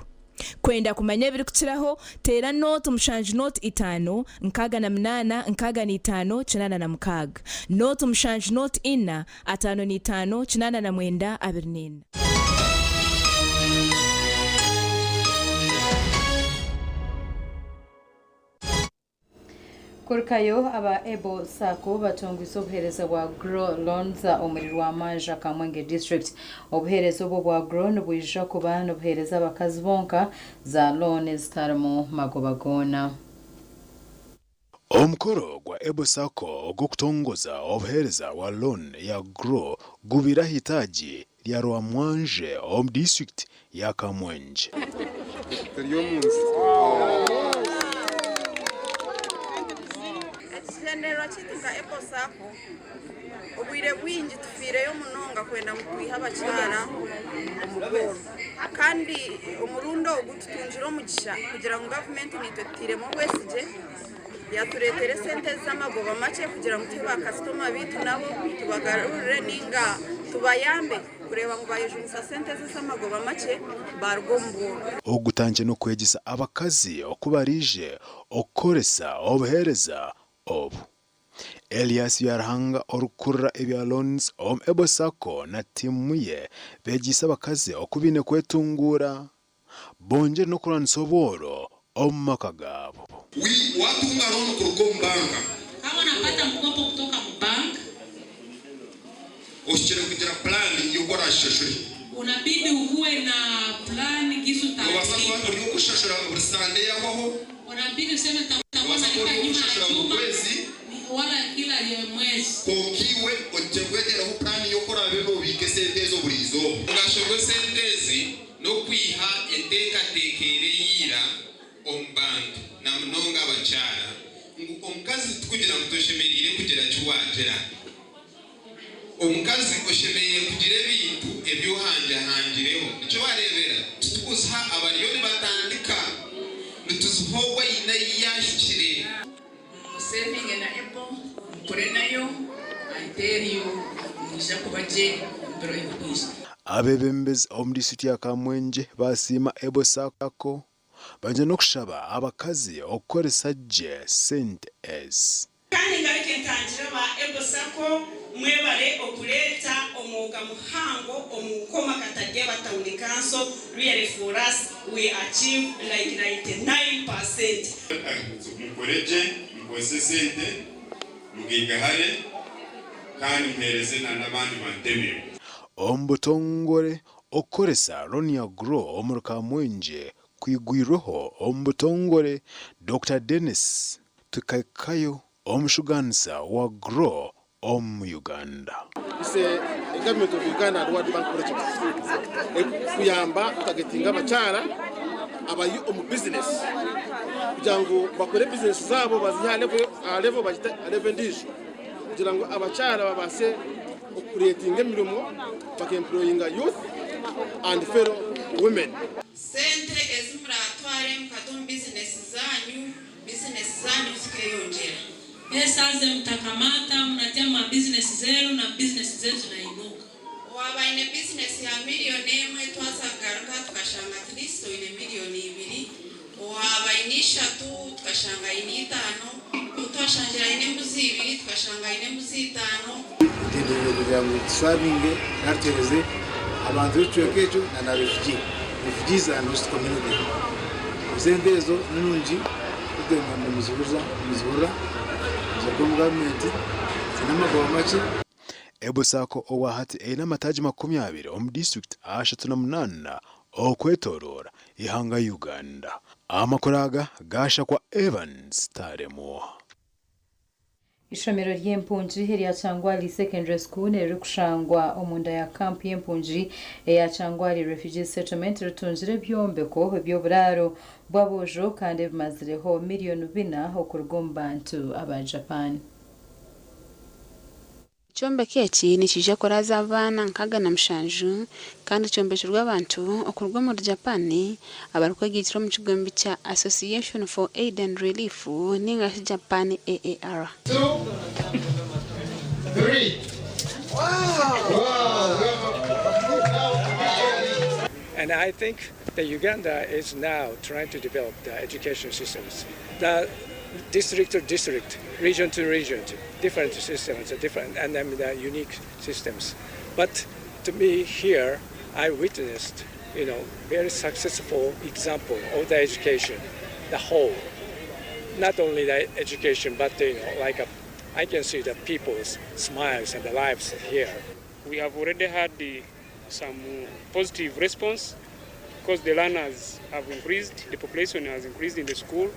Kwenda kumanya ebirikukiraho, teera 0 mushanju 0 itaano 68 65 86, 0 mushanju 0 ina 55 89 24. Kurukayo aba Able Sacco batungwize obuheereza bwa Grow Loans omuri Rwamanja, Kamwenge District. Obuheereza obu obwa Grow nibwija kuba nibuheereza abakazi bonka za looni ezitarimu magoba goona. Omukoro gwa Able Sacco ogw'okutongoza obuheereza bwa loan ya Grow gubaire ah'eitaagi rya Rwamwanje omu disiturikiti ya Kamwengye. Ekigyendererwa kyaitu nka Able Sacco, obwire bwingi tufiireyo munonga kwenda ngu twihe abakyara omu bworo. Kandi omurundi ogu tutungire omugisha kugira ngu gavumenti naitwe tutairemu obwesigye yatureetera esente ezi z'amagoba makye kugira ngu tuhe bakasitoma baitu nabo tubagarurire ninga tubayambe kureeba ngu bayejunisa sente ezi ez'amagoba makye baaruga omu bworo. Ogutandikire n'okwegyesa abakazi oku baraije okukoresa obuheereza obu. Elias Byaruhanga orikukurira ebya Loans omu Able Sacco na tiimu ye beegyeise abakazi oku baine kwetunguura bongyere n'okurwanisa obworo omu maka gaabo. Watunga loan kuruga omu banka. Kama unapata mkopo kutoka mu bank. Ohikire kugira pulaani y'oku oraashashure. Unabidi ukuwe na plan gisi Noobaasa kuba utalipa. ori ow'okushashura buri sande yahwaho. Unabidi useme nitakuwa Noobaasa kuba nalipa ori nyuma ya ow'okushashura buri juma kwezi. wala kila mwezi. Kwonka iwe oine kweteraho puraani y'oku oraabe noobiika esente ezo buri izooba. Omugasho gw'esente ezi n'okwiha enteekateeka eri eya ira omu bantu na munonga abakyara ngu omukazi tikugira ngu toshemereire kugira ki waagira. Omukazi oshemereire kugira ebintu ebi ohangihangireho. Nikyo waareebera titukuziha abariyo nibatandika, nituziha ou aine ahi yaahikire. Musevinge na Apple, mukore nayo, I tell you nimwija kuba gye omu biro ebirikwija. Abeebembezi omu disiturikiti ya Kamwengye baasiima Able Sacco baija n'okushaba abakazi okukoresa gye sente ezi. Kandi ngaruke ntangire aba Able Sacco mwebare okureeta omwoga muhango omu Nkoma Katadyeba Town Council, really for us we achieve like 99%. Mukore gye, mukozese esente, mugaigahare kandi muheereze n'abandi bantu emirimo. Omu butongore, okukoresa looni ya Grow omuri Kamwengye. kwigwirweho omu butongore Dokita Denis Tukaikayo omushugaanisa wa Grow omu Uganda. It's a government of Uganda and World Bank project erikuyamba kutagetinga abakyara abari omu bizinesi kugira ngu bakore bizinesi zaabo bazihe aha level bagite aha level endiijo kugira ngu abakyara babaase okukureetinga emirimo bakemployinga youth and fellow women. Sente ezi muratware mukata omu bizinesi zaanyu, bizinesi zaanyu zikeyongyera. Pesa ze mtakamata mnatia ma business zenu na business zenu zinainuka. Waaba aine bizinesi ya miriyoni emwe twaza kugaruka tukashanga at least oine miriyoni ibiri, owaaba aine ishatu tukashanga aine itaano, ou twashangire aine embuzi ibiri tukashanga aine embuzi itaano. Ekigyendererwa kugira ngu tusavinge nari tuheereze abantu b'ekicweka ekyo na na refugee, refugees and host community. Esente ezo ni nungi kugira ngu nimuzihurira nimuzihurira niziruga omu gavumenti ziine amagoba makye. Ebo Sacco obwahati eine amataagi 20 omu disiturikiti 38 okwetoroora eihanga Uganda. Amakuru aga gaashakwa Evans Taremwa. Ishomero ry'empungi erya Kyangwali Secondary School eririkushangwa omunda ya kampu y'empungi eya Kyangwali Refugee Settlement ritungire ebyombeko eby'oburaaro bw'aboojo kandi ebimazireho miriyoni bina okuruga omu bantu aba Japan. Ekyombeko eki nikiija kuraaza abaana 67 kandi kyombekirwe abantu okuruga omuri Japan abarikwegaitira omu kigombe kya Association for Aid and Relief ninga shi Japan AAR. And I think that Uganda is now trying to develop the education systems. The district to district, region to region, different systems, different and then the unique systems. But to me here, I witnessed, very successful example of the education, the whole. Not only the education, but like a, I can see the people's smiles and the lives here. We have already had some positive response because the learners have increased, the population has increased in the school.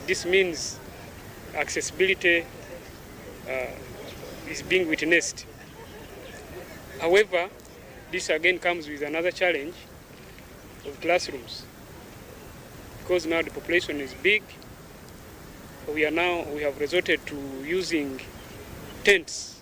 This means accessibility is being witnessed. However, this again comes with another challenge of classrooms. Because now the population is big, we have resorted to using tents.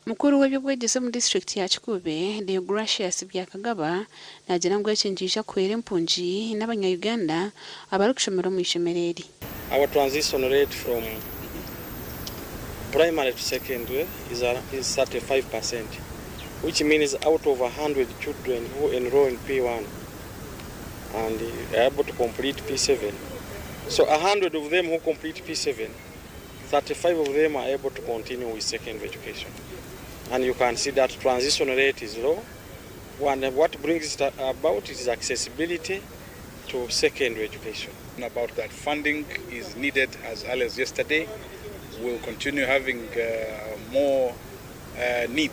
Mukuru w'eby'obwegyese omu disiturikiti ya Kikuube, Deogratius Byakagaba, naagira ngu eki nikiija kuhwera empungi n'abanya-Uganda abarikushomera omu ishomero eri. Our transition rate from primary to secondary is 35%, which means out of 100 children who enroll in P1 and are able to complete P7, so 100 of them who complete P7, 35 of them are able to continue with secondary education. And you can see that transition rate is low. And what brings it about is accessibility to secondary education. About that funding is needed as early as yesterday. We'll continue having more need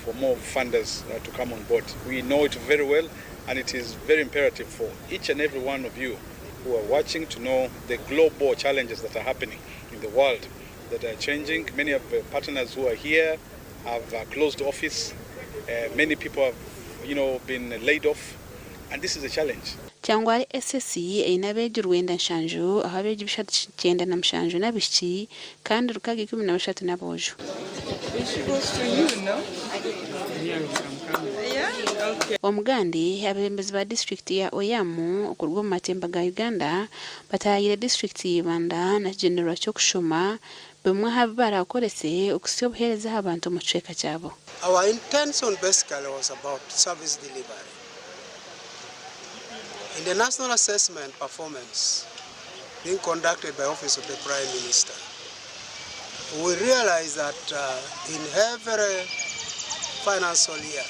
for more funders to come on board. We know it very well, and it is very imperative for each and every one of you who are watching to know the global challenges that are happening in the world that are changing. Many of the partners who are here have closed office. Many people have been laid off, and this is a challenge. Kyangwali SS eine abeegi 97 ahu abeegi 397 n'abaishiki kandi 613 n'aboojo. Omugandi, abeebembezi ba disiturikiti ya Oyam okuruga omu matemba ga Uganda bataayaayire disiturikiti ya Ibanda na kigyendererwa ky'okushoma bimwe aha bi baraakorese okuhitsya obuheereza aha bantu omu kicweka kyabo. Our intention basically was about service delivery. In the national assessment performance being conducted by Office of the Prime Minister, we realized that in every financial year,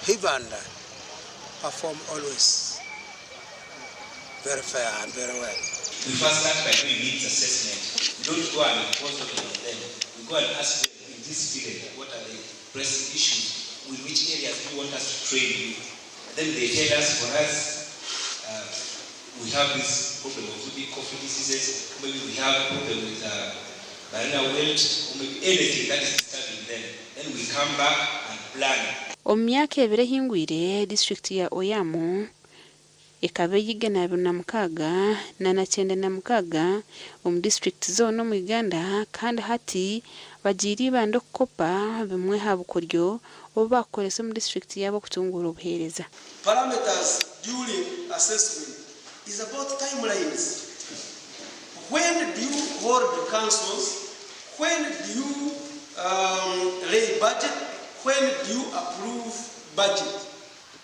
Ibanda perform always very fair and very well. We first start by doing needs assessment. We don't go and impose on them. We go and ask them in this village, what are the pressing issues? In which areas do you want us to train you? Then they tell us, for us, uh, we have this problem of maybe coffee diseases, or maybe we have a problem with uh, banana wilt, or maybe anything that is disturbing them. Then we come back and plan. Omu myaka ebiri ehingwire, disiturikiti ya Oyam ekaba eri 296 na 96 omu disiturikiti zoona omu Uganda kandi hati bagiire ibanda okukopa bimwe aha bukoryo obu bakukoresa omu disiturikiti yaabo okutunguura obuheereza. Parameters during assessment is about timelines. When do you hold councils? When do you lay budget? When do you approve budget?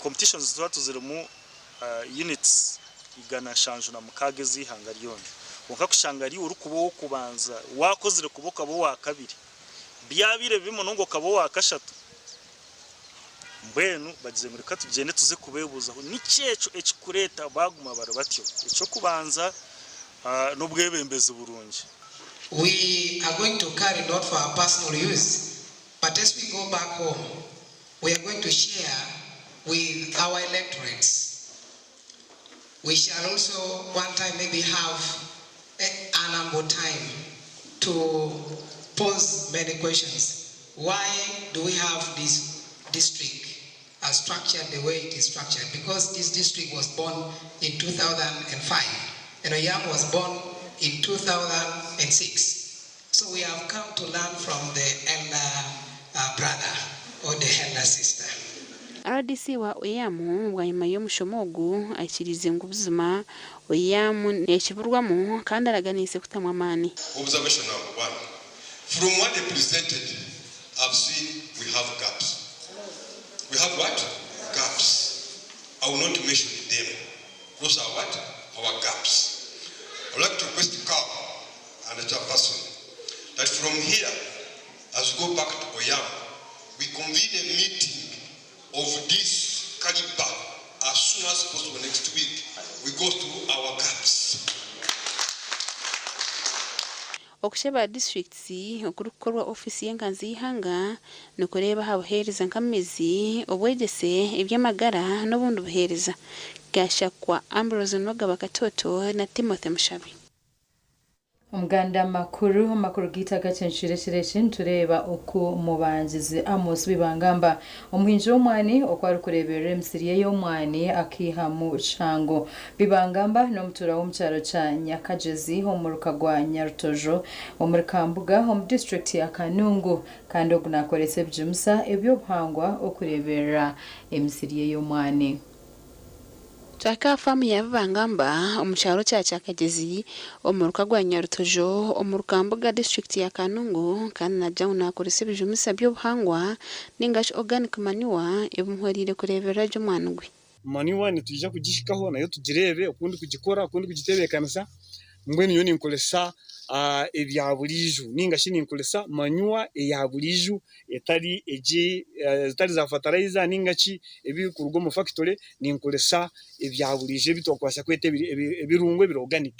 Competitions tuba tuzirimu units 176 ez'ihanga ryona, kwonka kushanga ari orikuba ow'okubanza wakozire kuba okaba owa kabiri, byabaire bibi munonga okaba owa kashatu. Mbwenu bagizire ngu reka tugyende tuze kubeebuuzaho niki ekyo ekikureeta baaguma bari batyo. Eky'okubanza n'obwebembezi burungi. We are going to carry not for our personal use, but as we go back home, we are going to share with our electorates. We shall also one time maybe have an ample time to pose many questions. Why do we have this district structured the way it is structured? Because this district was born in 2005 and Oyam was born in 2006. So we have come to learn from the elder brother or the elder sister. RDC wa Oyam bwanyima y'omushomo ogu aikiriize ngu buzima Oyam nekiburwamu kandi araganiise kutamu amaani. Observation number one. From what they presented, I've seen we have gaps. We have what? Gaps. I will not mention them. Those are what? Our gaps. I would like to request Carl and the chairperson that from here, as we go back to Oyam, we convene a meeting of this caliber as soon as possible next week. We go through our gaps. Okushaba disitulikiti okurikukorwa ofiisi y'enkanzi y'eihanga nikureeba aha buheereza nk'amaizi, obwegyese, eby'amagara n'obundi buheereza. Gashakwa Ambrose Nuwagaba Katoto na Timothy Mushabe. Omuganda makuru amakuru giita gakyenkirekireki nitureeba oku mubangizi Amos Bibangamba, omuhingi w'omwani, oku arikureeberera emisiri ye y'omwani akiihamu kihango. Bibangamba n'omutuura w'omu kyaro kya Nyakagyezi omuruka gwa Nyarutojo omuri Kambuga omu disiturikiti ya Kanungu, kandi ogu naakoresa ebigimusa eby'obuhangwa okureeberera emisiri ye y'omwani. Twahika aha faamu ya Bibangamba omu kyaro kya Kyakagyezi omuruka gwa Nyarutojo omu Rukambuga, disiturikiti ya Kanungu, kandi naagira ngu naakoresa ebijumisa by'obuhangwa ningashi organic manure ebimuhwereire kureeberera gye omwani gwe. Manure nitwija kugihikaho nayo tugireebe oku ndikugikora, oku ndikugitebeekanisa. Mbwenu nyowe ninkoresa ebya buriijo ninga shi ninkoresa manure eya buriijo etari egi ezitari za fertilizer ninga ki ebirikuruga omu factory. Ninkoresa ebya buriijo ebi twakubaasa kweta ebirungo ebiri organic.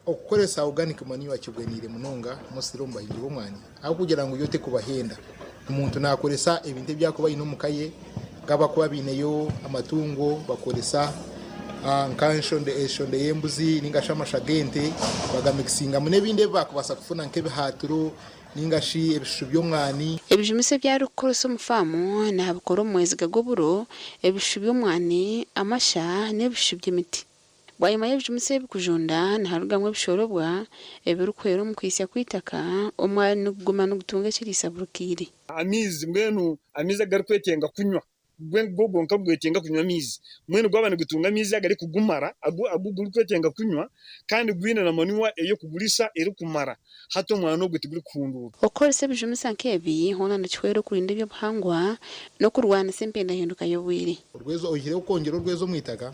Okukoresa organic manure kibweniire munonga mostly omu bahingi b'omwani, ahabw'okugira ngu yo tekubahenda. Omuntu nakoresa ebintu ebi arikuba aine omuka ye, nk'abakuba biineyo amatungo bakoresa nka eshonde y'embuzi ninga shi amasha g'ente, bagamikisingamu n'ebindi ebi bakubaasa kufuna nk'ebihaatiro ninga shi ebishushu by'omwani. Ebijumisa ebi arikukoresa omu faamu naabikora omu mweziga gw'oburo, ebishushu by'omwani, amasha n'ebishushu by'emiti. Bwanyima y'ebijumisa ebi kujunda niharugamu ebishorobwa ebirikuhwera omu kwisya kw'eitaka, omwani niguguma nigutunga ekiriisa buri kaire. Amaizi, mbwenu amaizi agarikwetenga kunywa, go gonka gwetenga kunywa amaizi. Mbwenu gwaba nigutunga amaizi agarikugumara agu agu gurikwetenga kunywa kandi gwine na manure ey'okugurisa erikumara, hati omwani ogwo tigurikuhunduurwa. Okukoresa ebijumisa nk'ebi hoona nikihwera okurinda eby'obuhangwa n'okurwanisa empindahinduka y'obwire. Orwezo, oihireho kwongyera orwezo omu itaka,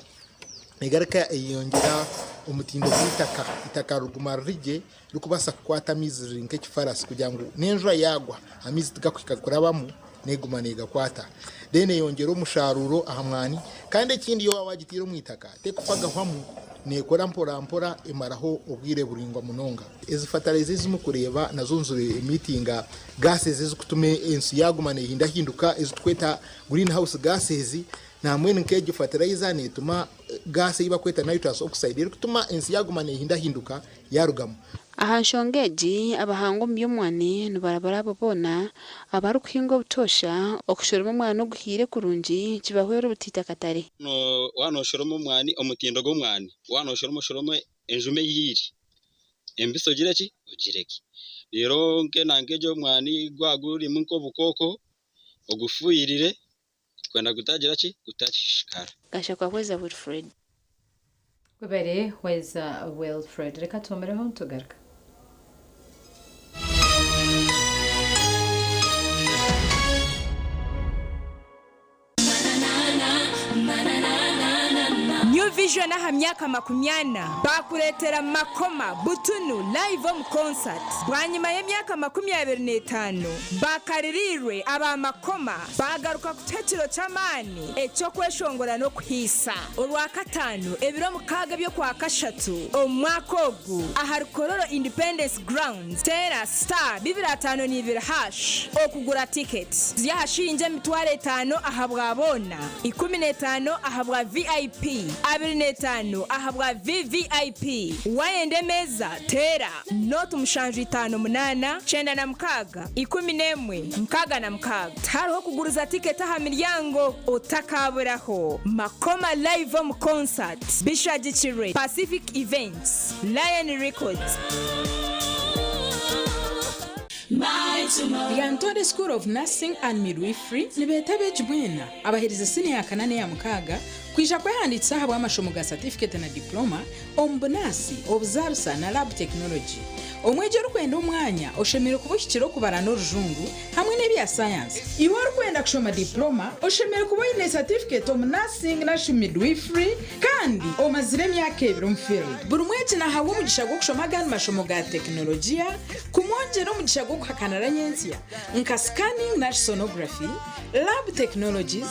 negaruka eyongyera omutindo gw'eitaka. Eitaka riguma riri gye ririkubaasa kukwata amaizi riri nk'ekifarasi kugira ngu n'enjura yaagwa amaizi tigakuhika kurabamu, neguma negakwata. Then eyongyera omusharuuro aha mwani. Kandi ekindi, yo waaba wagiteire omu itaka tekufa gahwamu, nekora mpora mpora emaraho obwire buraingwa munonga. Ezi fertilizer ezi murikureeba nazo nizi emitinga gases ezikutuma ensi yaguma nehindahinduka, eziturikweta green house gases. Nambwenu nk'egyo fertilizer netuma gas ei bakweta nitrous oxide erikutuma ensi yaguma nehindahinduka yarugamu. Aha nshonga egi, abahanga omu by'omwani nibarabura abo boona abarikuhinga obutoosha okushoroma omwani oguhiire kurungi kibahwera obutaita katare. Waaba nooshoroma omwani, omutindo gw'omwani, waaba nooshoroma oshorome enjuma ehiire, embisi ogire ki? Ogireke. Reero nk'enanka egyo omwani gwaba gurimu nk'obukooko, ogufuhirire kwenda gutagira ki? Gutashishikara. Gashakwa Hweza Wilfred. Webare Hweza Wilfred. Reka tuhumireho nitugaruka. New Vision aha myaka makumyana baakureetera Makoma butunu live omu concert bwanyima y'emyaka makumyabiri n'etaano bakaririirwe aba Makoma baagaruka kutuha ekiro ky'amaani eky'okweshongora n'okuhiisa. Orwakataano ebiro 6 eby'Okwakashatu omu mwaka ogu ahari Kololo Independence Grounds teera star 252 hash okugura tiketi. Ziri aha shiringi 5000 ahabwa boona, 15 ahabwa VIP, 25 ahabwa VVIP. Waayenda emeeza teera nooti 758 96 11 66. Tihariho kuguriza tiketi aha miryango, otakaaburaho. Makoma Live omu Concert bishagikirwe Pacific Events, Lion Records. Lyantonde School of Nursing and Midwifery nibeeta abeegi bwena abaherize siniya ya kana n'eya mukaaga kwija kwehandiikisa ahabw'amashomo ga satifiketi na diploma omu bunaasi, obuzaarisa na lab technology. Omwegi orikwenda omwanya oshemereire kuba ohikire okubara n'orujungu hamwe n'ebya sayansi. Iwe orikwenda kushoma diploma oshemereire kuba oine satifiketi omu nursing narishi midwifery kandi omazire emyaka ebiri omu field. Buri mwegi nahabwa omugisha gw'okushoma agandi mashomo ga tekinologiya kumwongyera omugisha gw'okuhakanira nyentsya nka scanning nari sonography, lab technologies,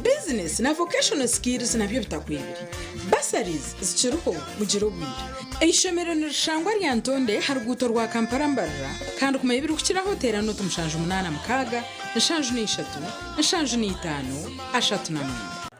business na vocational skills nabyo bitakwebire. Bursaries zikiriho mugire obwire. Eishomero nirishangwa Lyantonde aha ruguuto rwa Kampala Mbarara kandi kumanya ebirikukiraho teera nooti 786 73 39.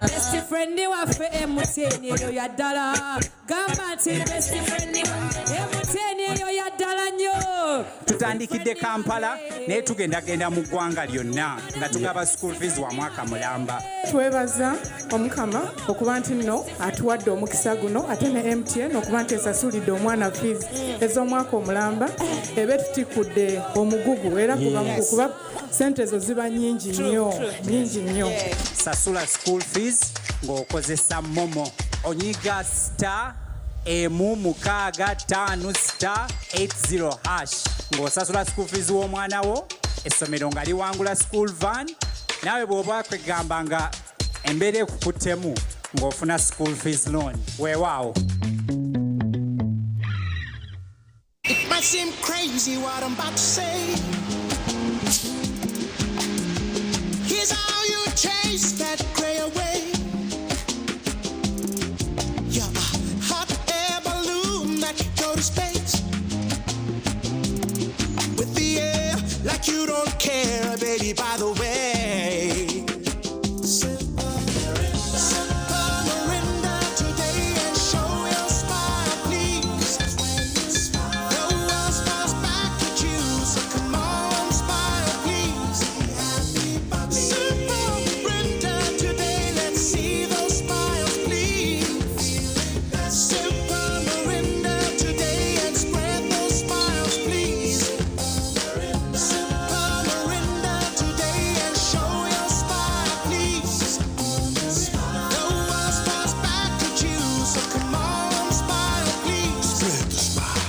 Best friend waffe MTN eyo ya ddala. Gamba nti best friend MTN eyo ya ddala nnyo. Tutandikidde Kampala naye tugendagenda mu ggwanga lyonna nga tugaba school fees wa mwaka mulamba. Twebaza Omukama okuba nti nno atuwadde omukisa guno ate ne MTN okuba nti esasulidde omwana fees ez'omwaka omulamba ebe tutikkudde omugugu era kuba kuba sente ezo ziba nnyingi nnyo nnyingi nnyo. Sasula school fees ng'okozesa MoMo. Onyiga star emu mukaaga ttaano star 80 hash ng'osasula school fees w'omwana wo, essomero nga liwangula school van, naawe bw'oba kwegamba nga embeera ekukuttemu ng'ofuna school fees loan. Weewaawo. It might seem crazy what I'm about to say. Here's how you chase that gray away. You're a hot air balloon that could go to space. With the air like you don't care, baby, by the way. Sip a Mirinda today and show your smile, please. The world smiles back at you, so come on, smile, please. Sip a Mirinda today, let's see those smiles, please. Sip a Mirinda today and spread those smiles, please. Sip a Mirinda today and show your smile, please. The world smiles back at you, so come on, smile, please. Spread the smile.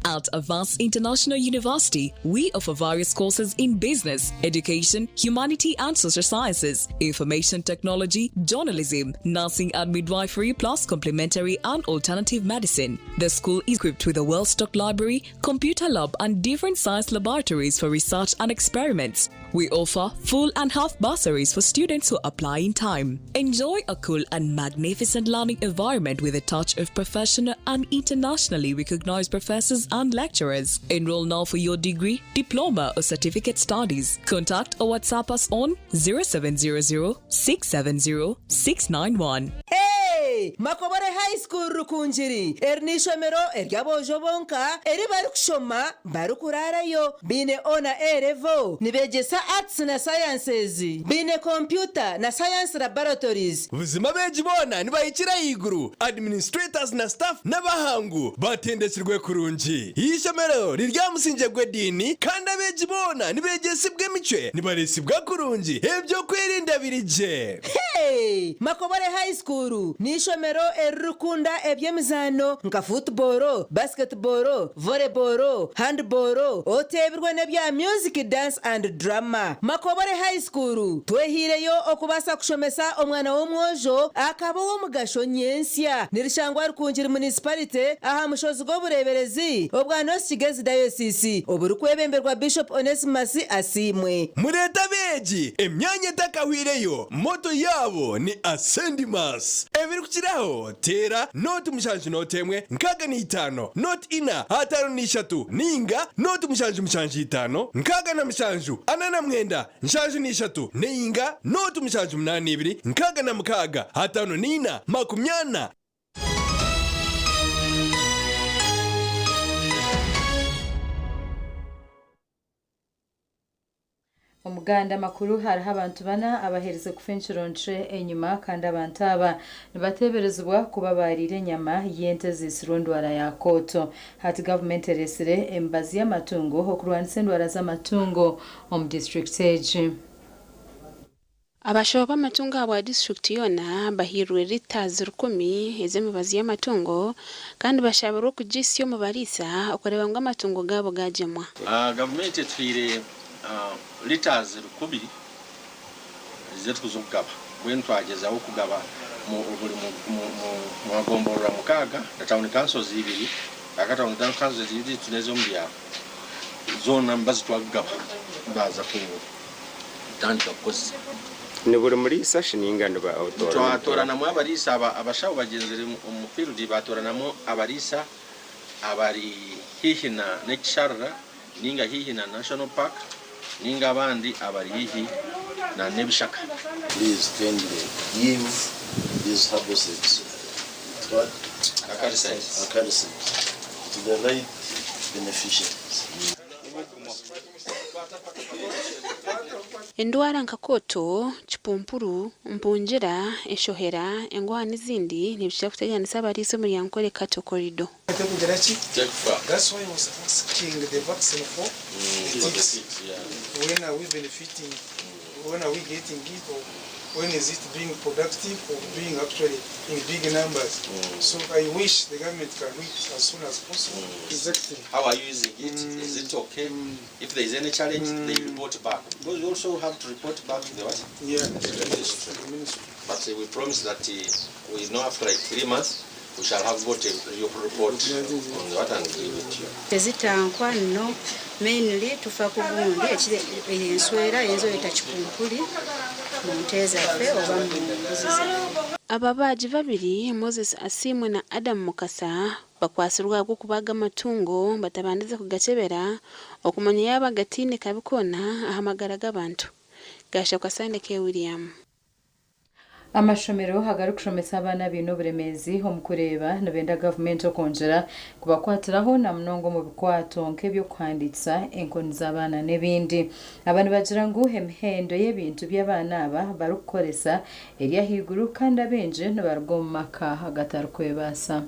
At Avance International University, we offer various courses in business, education, humanity and social sciences, information technology, journalism, nursing and midwifery, plus complementary and alternative medicine. The school is equipped with a well-stocked library, computer lab, and different science laboratories for research and experiments. We offer full and half bursaries for students who apply in time. Enjoy a cool and magnificent learning environment with a touch of professional and internationally recognized professors and and lecturers. Enroll now for your degree, diploma, or certificate studies. Contact or WhatsApp us on 0700 670 691. Hey! Makobore High School Rukungiri, eri n'eishomero ery'aboojo bonka eri barikushoma barikuraarayo. Baine O na A level, nibeegyesa Arts na Sciences, baine kompyuta na Science Laboratories. Buzima abeegi boona nibahikira ahaiguru, administrators na staff n'abahangu batendekirwe kurungi. Eishomero riri aha musingye gw'ediini kandi abeegi boona nibeegyesibwa emicwe, nibareesibwa kurungi, eby'okwerinda biri gye. Hey! Makobore High School n'eishomero eririkukunda eby'emizaano nka football, basketball, volleyball, handball, oteebirwe n'ebya music, dance and drama. Makobore High School twehaireyo okubaasa kushomesa omwana w'omwojo akaba ow'omugasho nyentsya. Nirishangwa Rukungiri Municipality aha mushozi gw'obureeberezi obwa North Kigezi Diocese oburikwebemberwa Bishop Onesmus Asiimwe. Mureete abeegi, emyanya etakahwireyo, motto yaabo ni Ascendimus. Ebirikukiraho, teera nooti mushanju nooti emwe nkaaga na itaano nooti ina ataano na ishatu nainga nooti mushanju mushanju itaano nkaaga na mushanju ana na mwenda nshanju na ishatu nainga nooti mushanju munaana ibiri nkaaga na mukaaga ataano na ina makumi ana. Omuganda amakuru hariho abantu bana abaherize kufa enkiro nkye enyima kandi abantu aba nibateeberezibwa kuba baariire enyama y'ente eziitsirwe endwara ya kooto. Hati gavumenti ereetsire emibazi y'amatungo okurwanisa endwara z'amatungo omu disiturikiti egi. Abashaho b'amatungo ahabwa disiturikiti yoona bahairwe litres rukumi ez'emibazi y'amatungo kandi bashabirwe okugihisya omu bariisa okureeba ngu amatungo gaabo gaagyemwa. Gavumenti etuhaire litres rukumi ezitukuza okugaba mbwenu twagyezaho kugaba buri mumagomborora mukaaga na tawuni kansozi ibiri aka tawuni kansozi ibiri n'ezomu byaro zoona emibazi twagigaba baaza kutandika kukozesa. Ni buri muriisa shi ninga niba otoorana? Twatoranamu abariisa aba abashaho bagyenzire omu field batoranamu abariisa abari haihi na n'ekisharara ninga haihi na National Park ninga abandi abari haihi na n'ebishaka. Please kindly give these herbicides, what? Acaricides. Acaricides to the right beneficiaries. Endwara nka kooto, kipumpuru, mpungira, eshohera, engwaha n'ezindi nibikira kuteganisa abariisa omuri Ankole Cattle Corridor. That's why I was asking the vaccine for the ticks. When are we benefiting? When are we getting it? Or when is it being productive or being actually in big numbers? So I wish the government can do it as soon as possible. Exactly. How are you using it? Is it okay? If there is any challenge, they report back. Because you also have to report back to the what? Yeah. To the ministry. But we promise that we know after like 3 months, we shall have got a real report on what and give it to you. Tezitankwa nno mainly tufa ku gundi enswera eyinza oyita kipumpuli mu nte zaffe oba mu mbuzi zaffe. Ababaagi babiri, Moses Asiimwe na Adam Mukasa bakwatsirwe ahabw'okubaaga amatungo batabandize kugakyebera okumanya yaaba gataine kabi koona aha magara g'abantu. Gashakwa Sande K. William. Amashomero agarikushomesa abaana abaine oburemeezi omu kureeba nibenda gavumenti okwongyera kubakwatiraho na munonga omu bikwato nk'eby'okuhandiikisa, enkoni z'abaana n'ebindi. Aba nibagira ngu emihendo y'ebintu by'abaana aba barikukoresa eri ahaiguru kandi abaingi nibaruga omu maka agatarikwebaasa.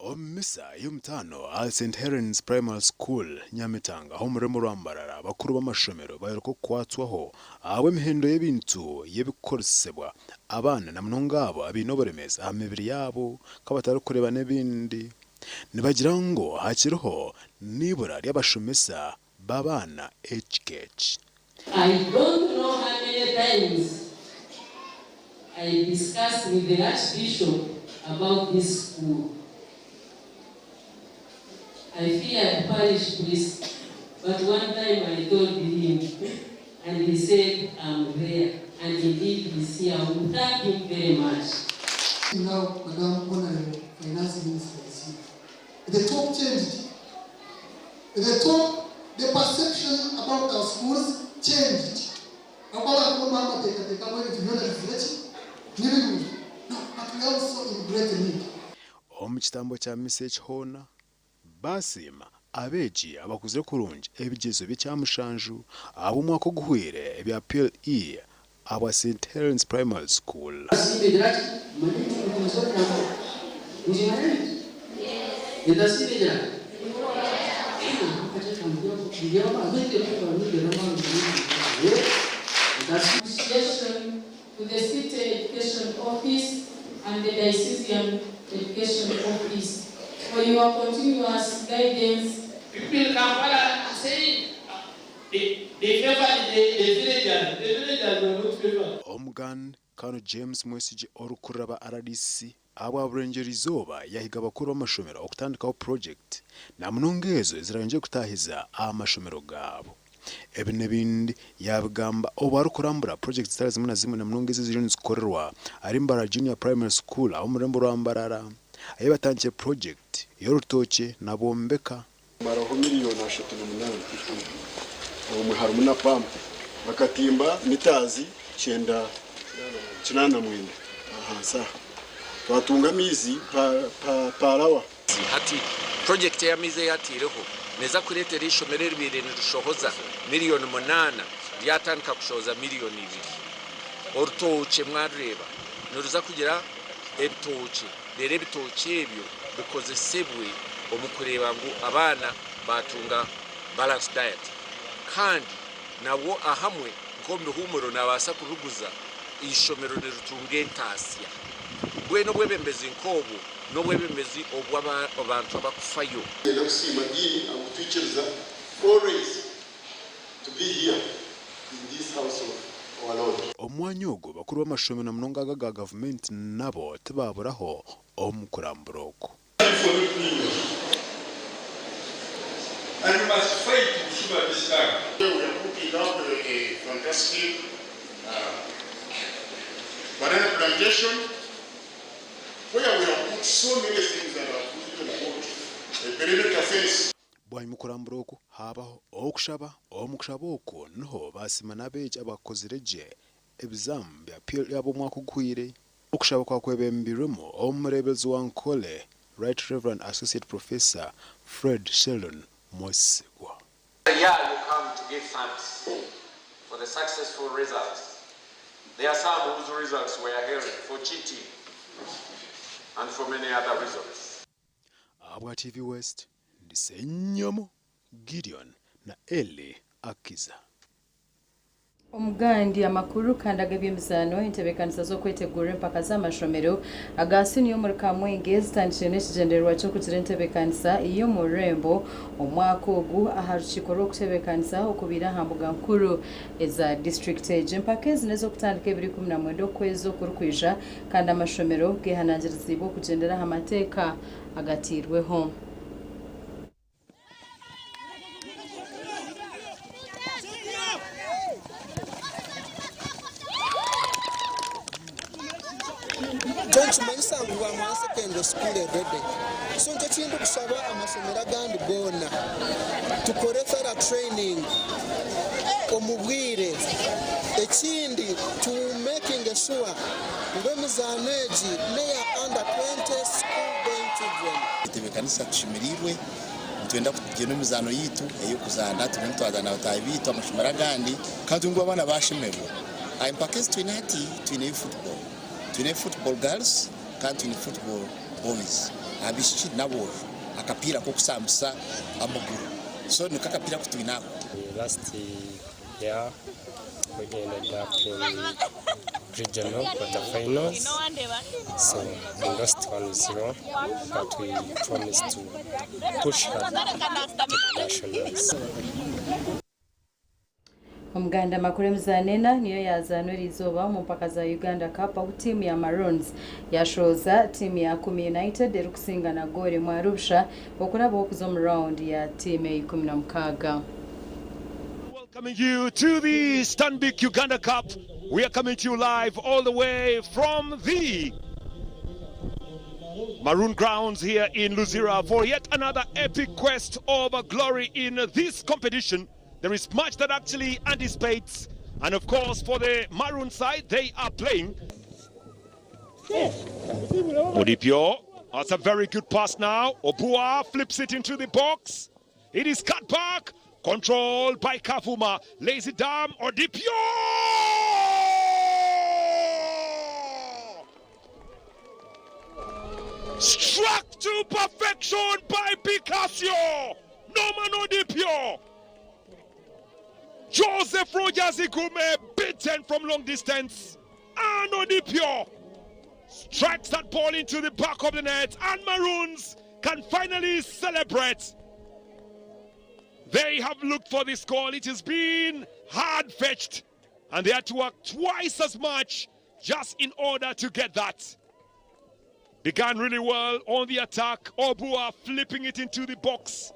Omu misa y'omutaano aha St Helen's Primary School, Nyamitanga ah'omu rurembo rwa Mbarara, abakuru b'amashomero bayoreka okukwatswaho ahabw'emihendo y'ebintu y'ebikukoresibwa abaana na munonga abo abaine oburemeezi aha mibiri yaabo nk'abatarikureeba n'ebindi. Nibagira ngu hakiriho n'eibura ry'abashomesa b'abaana ekikeki. I don't know how many times I discussed with the Archbishop about this school. I feared parish priest, but one time I told him, and he said, I'm there. And indeed he's here. We thank him very much. Now, Madam Honorable Finance Minister is here. The talk changed. The talk, the perception about our schools changed. Ahakuba abantu bomu bateekateeka ngu ebintu byona bizire ki? Nibirungi. No, but we are also in great need. Omu kitambo kya misa eki hoona, baasiima abeegi abakuzire kurungi ebigyezo by'ekyamushanju ahabw'omwaka oguhweire ebya PLE ahabwa St Helens Primary School. Appreciation to the City Education Office and the Diocesan Education Office for your continuous guidance. People in Kampala are saying they, they favored the, the villagers. The villagers were not favored. Omugan Kano James Mwesigye orikukurira aba rdc ahabwa Burengyerwa Izooba yahiga abakuru b'amashomero okutandikaho purojekiti namunonga ezo ezirayongyere kutahiza aha mashomero gaabo. Ebi n'ebindi yaabigamba obu arikurambura purojekiti zitari zimwe na zimwe na munonga ezo eziriyo nizikorerwa ahari Mbarara Junior Primary School ah'omu rurembo rwa Mbarara ahi batandikire purojekiti y'orutookye na bombeka. Maraho miriyoni 38 obumwe harimu na pampu bakatimba mitaazi kyenda 89 ahansi aha twatunga amaizi paarawa. Hati purojekiti ey'amaizi ei ataireho neeza kureetera eishomero eribaire nirishohoza miriyoni 8 ryatandika kushohoza miriyoni 2. Orutookye mwarureeba niruza kugira ebitookye reero ebitookye ebyo bikozesebwe omu kureeba ngu abaana baatunga balanced diet kandi nabwo ahamwe nk'omu bihuumuro naabaasa kubiguza eishomero niritunga entaasya. Mbwenu obwebembezi nk'obwo n'obwebembezi obw'abantu abakufayo. Niinyenda kusiima Dean ahabw'okutwikiriza always to be here in this house of our Lord. Omu mwanya ogwo, bakuru b'amashomero na munonga aga aga gavumenti nabo tibaaburaho omu kurambura oku. And we must fight Bushuma this time. We are putting up a fantastic banana plantation where we have put so many things that have even got a perimeter fence. Bwanyima okurambura oku haabaho okushaba. Omu kushaba oku niho baasiima n'abeegi abakozire gye ebizaamu bya PLE ab'omwaka oguhweire. Okushaba kwakwebembirwemu Omureeberezi wa Ankole, Right Rev. Associate Professor Fred Sheldon Mwesigwa. The year you come to give thanks for the successful results. There are some whose results were held for cheating and for many other reasons. Ahabwa TV West, ndi Ssenyomo Gideon na Elly Akiza. Omugandi amakuru kandi ag'eby'emizaano, entebeekanisa z'okwetegurira empaka z'amashomero aga siniya omuri Kamwenge zitandikire n'ekigyendererwa ky'okugira entebeekanisa y'omu rurembo omwaka ogu aha rukiiko rw'okutebeekanisa okubaire aha mbuga nkuru eza disiturikiti egi. Empaka ezi n'ez'okutandika ebiro 19 okwezi okurikwija kandi amashomero gehanangiriziibwe okugyendera aha mateeka agatairweho. Nikyo nikimanyisa ngu Rwamwaya Secondary School eri ready. So nikyo ekindikushaba amashomero agandi goona tukore thorough training omu bwire. Ekindi tu makinge sure ngu emizaano egi neya under 20 school going children. Entebeekanisa tushemereirwe, nitwenda kugyenda omu mizaano yaitu ey'okuzaana turiyo nitwazaana na bataahi baitu amashomero agandi kandi ngu abaana baashemererwa. Empaka ezi twine hati twineyo football, twineyo football girls kandi twine football boys, abaishiki n'aboojo, akapiira k'okusambisa amaguru so niko akapiira aku twine ako. Last year we ended up in regional quarter finals so we lost 1-0 but we promise to push hard to the nationals. Omuganda amakuru emizaano ena niyo yaazaanwa eriizooba omu mpaka za Uganda Cup ahu tiimu ya Maroons yashohoza tiimu ya Kumi United erikusinga na goolo emwe ahari busha okurabaho kuza omu rawundi ya tiimu eya 16. Welcoming you to the Stanbic Uganda Cup. We are coming to you live all the way from the Maroon grounds here in Luzira for yet another epic quest of glory in this competition. There is much that actually anticipates. And of course, for the Maroon side, they are playing. Odipio, that's a very good pass now. Obua flips it into the box. It is cut back. Controlled by Kavuma. Lays it down. Odipio! Struck to perfection by Picasso. Norman Odipio. Joseph Rogers Ikume beaten from long distance. And Odipio strikes that ball into the back of the net, and Maroons can finally celebrate. They have looked for this goal. It has been hard fetched, and they had to work twice as much just in order to get that. Began really well on the attack. Obua flipping it into the box.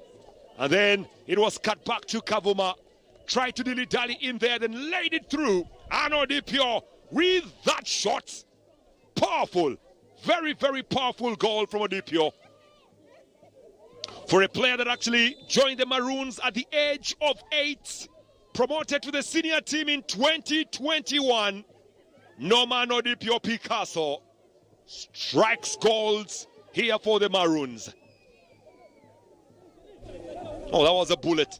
And then it was cut back to Kavuma. Tried to dilly dally in there, then laid it through. And Odipio with that shot. Powerful, very, very powerful goal from Odipio. For a player that actually joined the Maroons at the age of 8, promoted to the senior team in 2021, Norman Odipio Picasso strikes goals here for the Maroons. Oh, that was a bullet.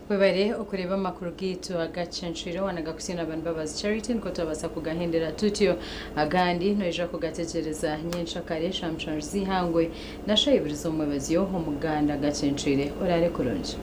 Webare okureeba amakuru gaitu agacencwire wanagakusiina abantu Mbabazi Charity nikwo twabaasa kugahendera tutyo. Agandi noija kugategyereza nyenkyakare eshaaha mushanju z'eihangwe na shaaha ibiri z'omwebazyo omuganda gacencwire. Oraare kurungi.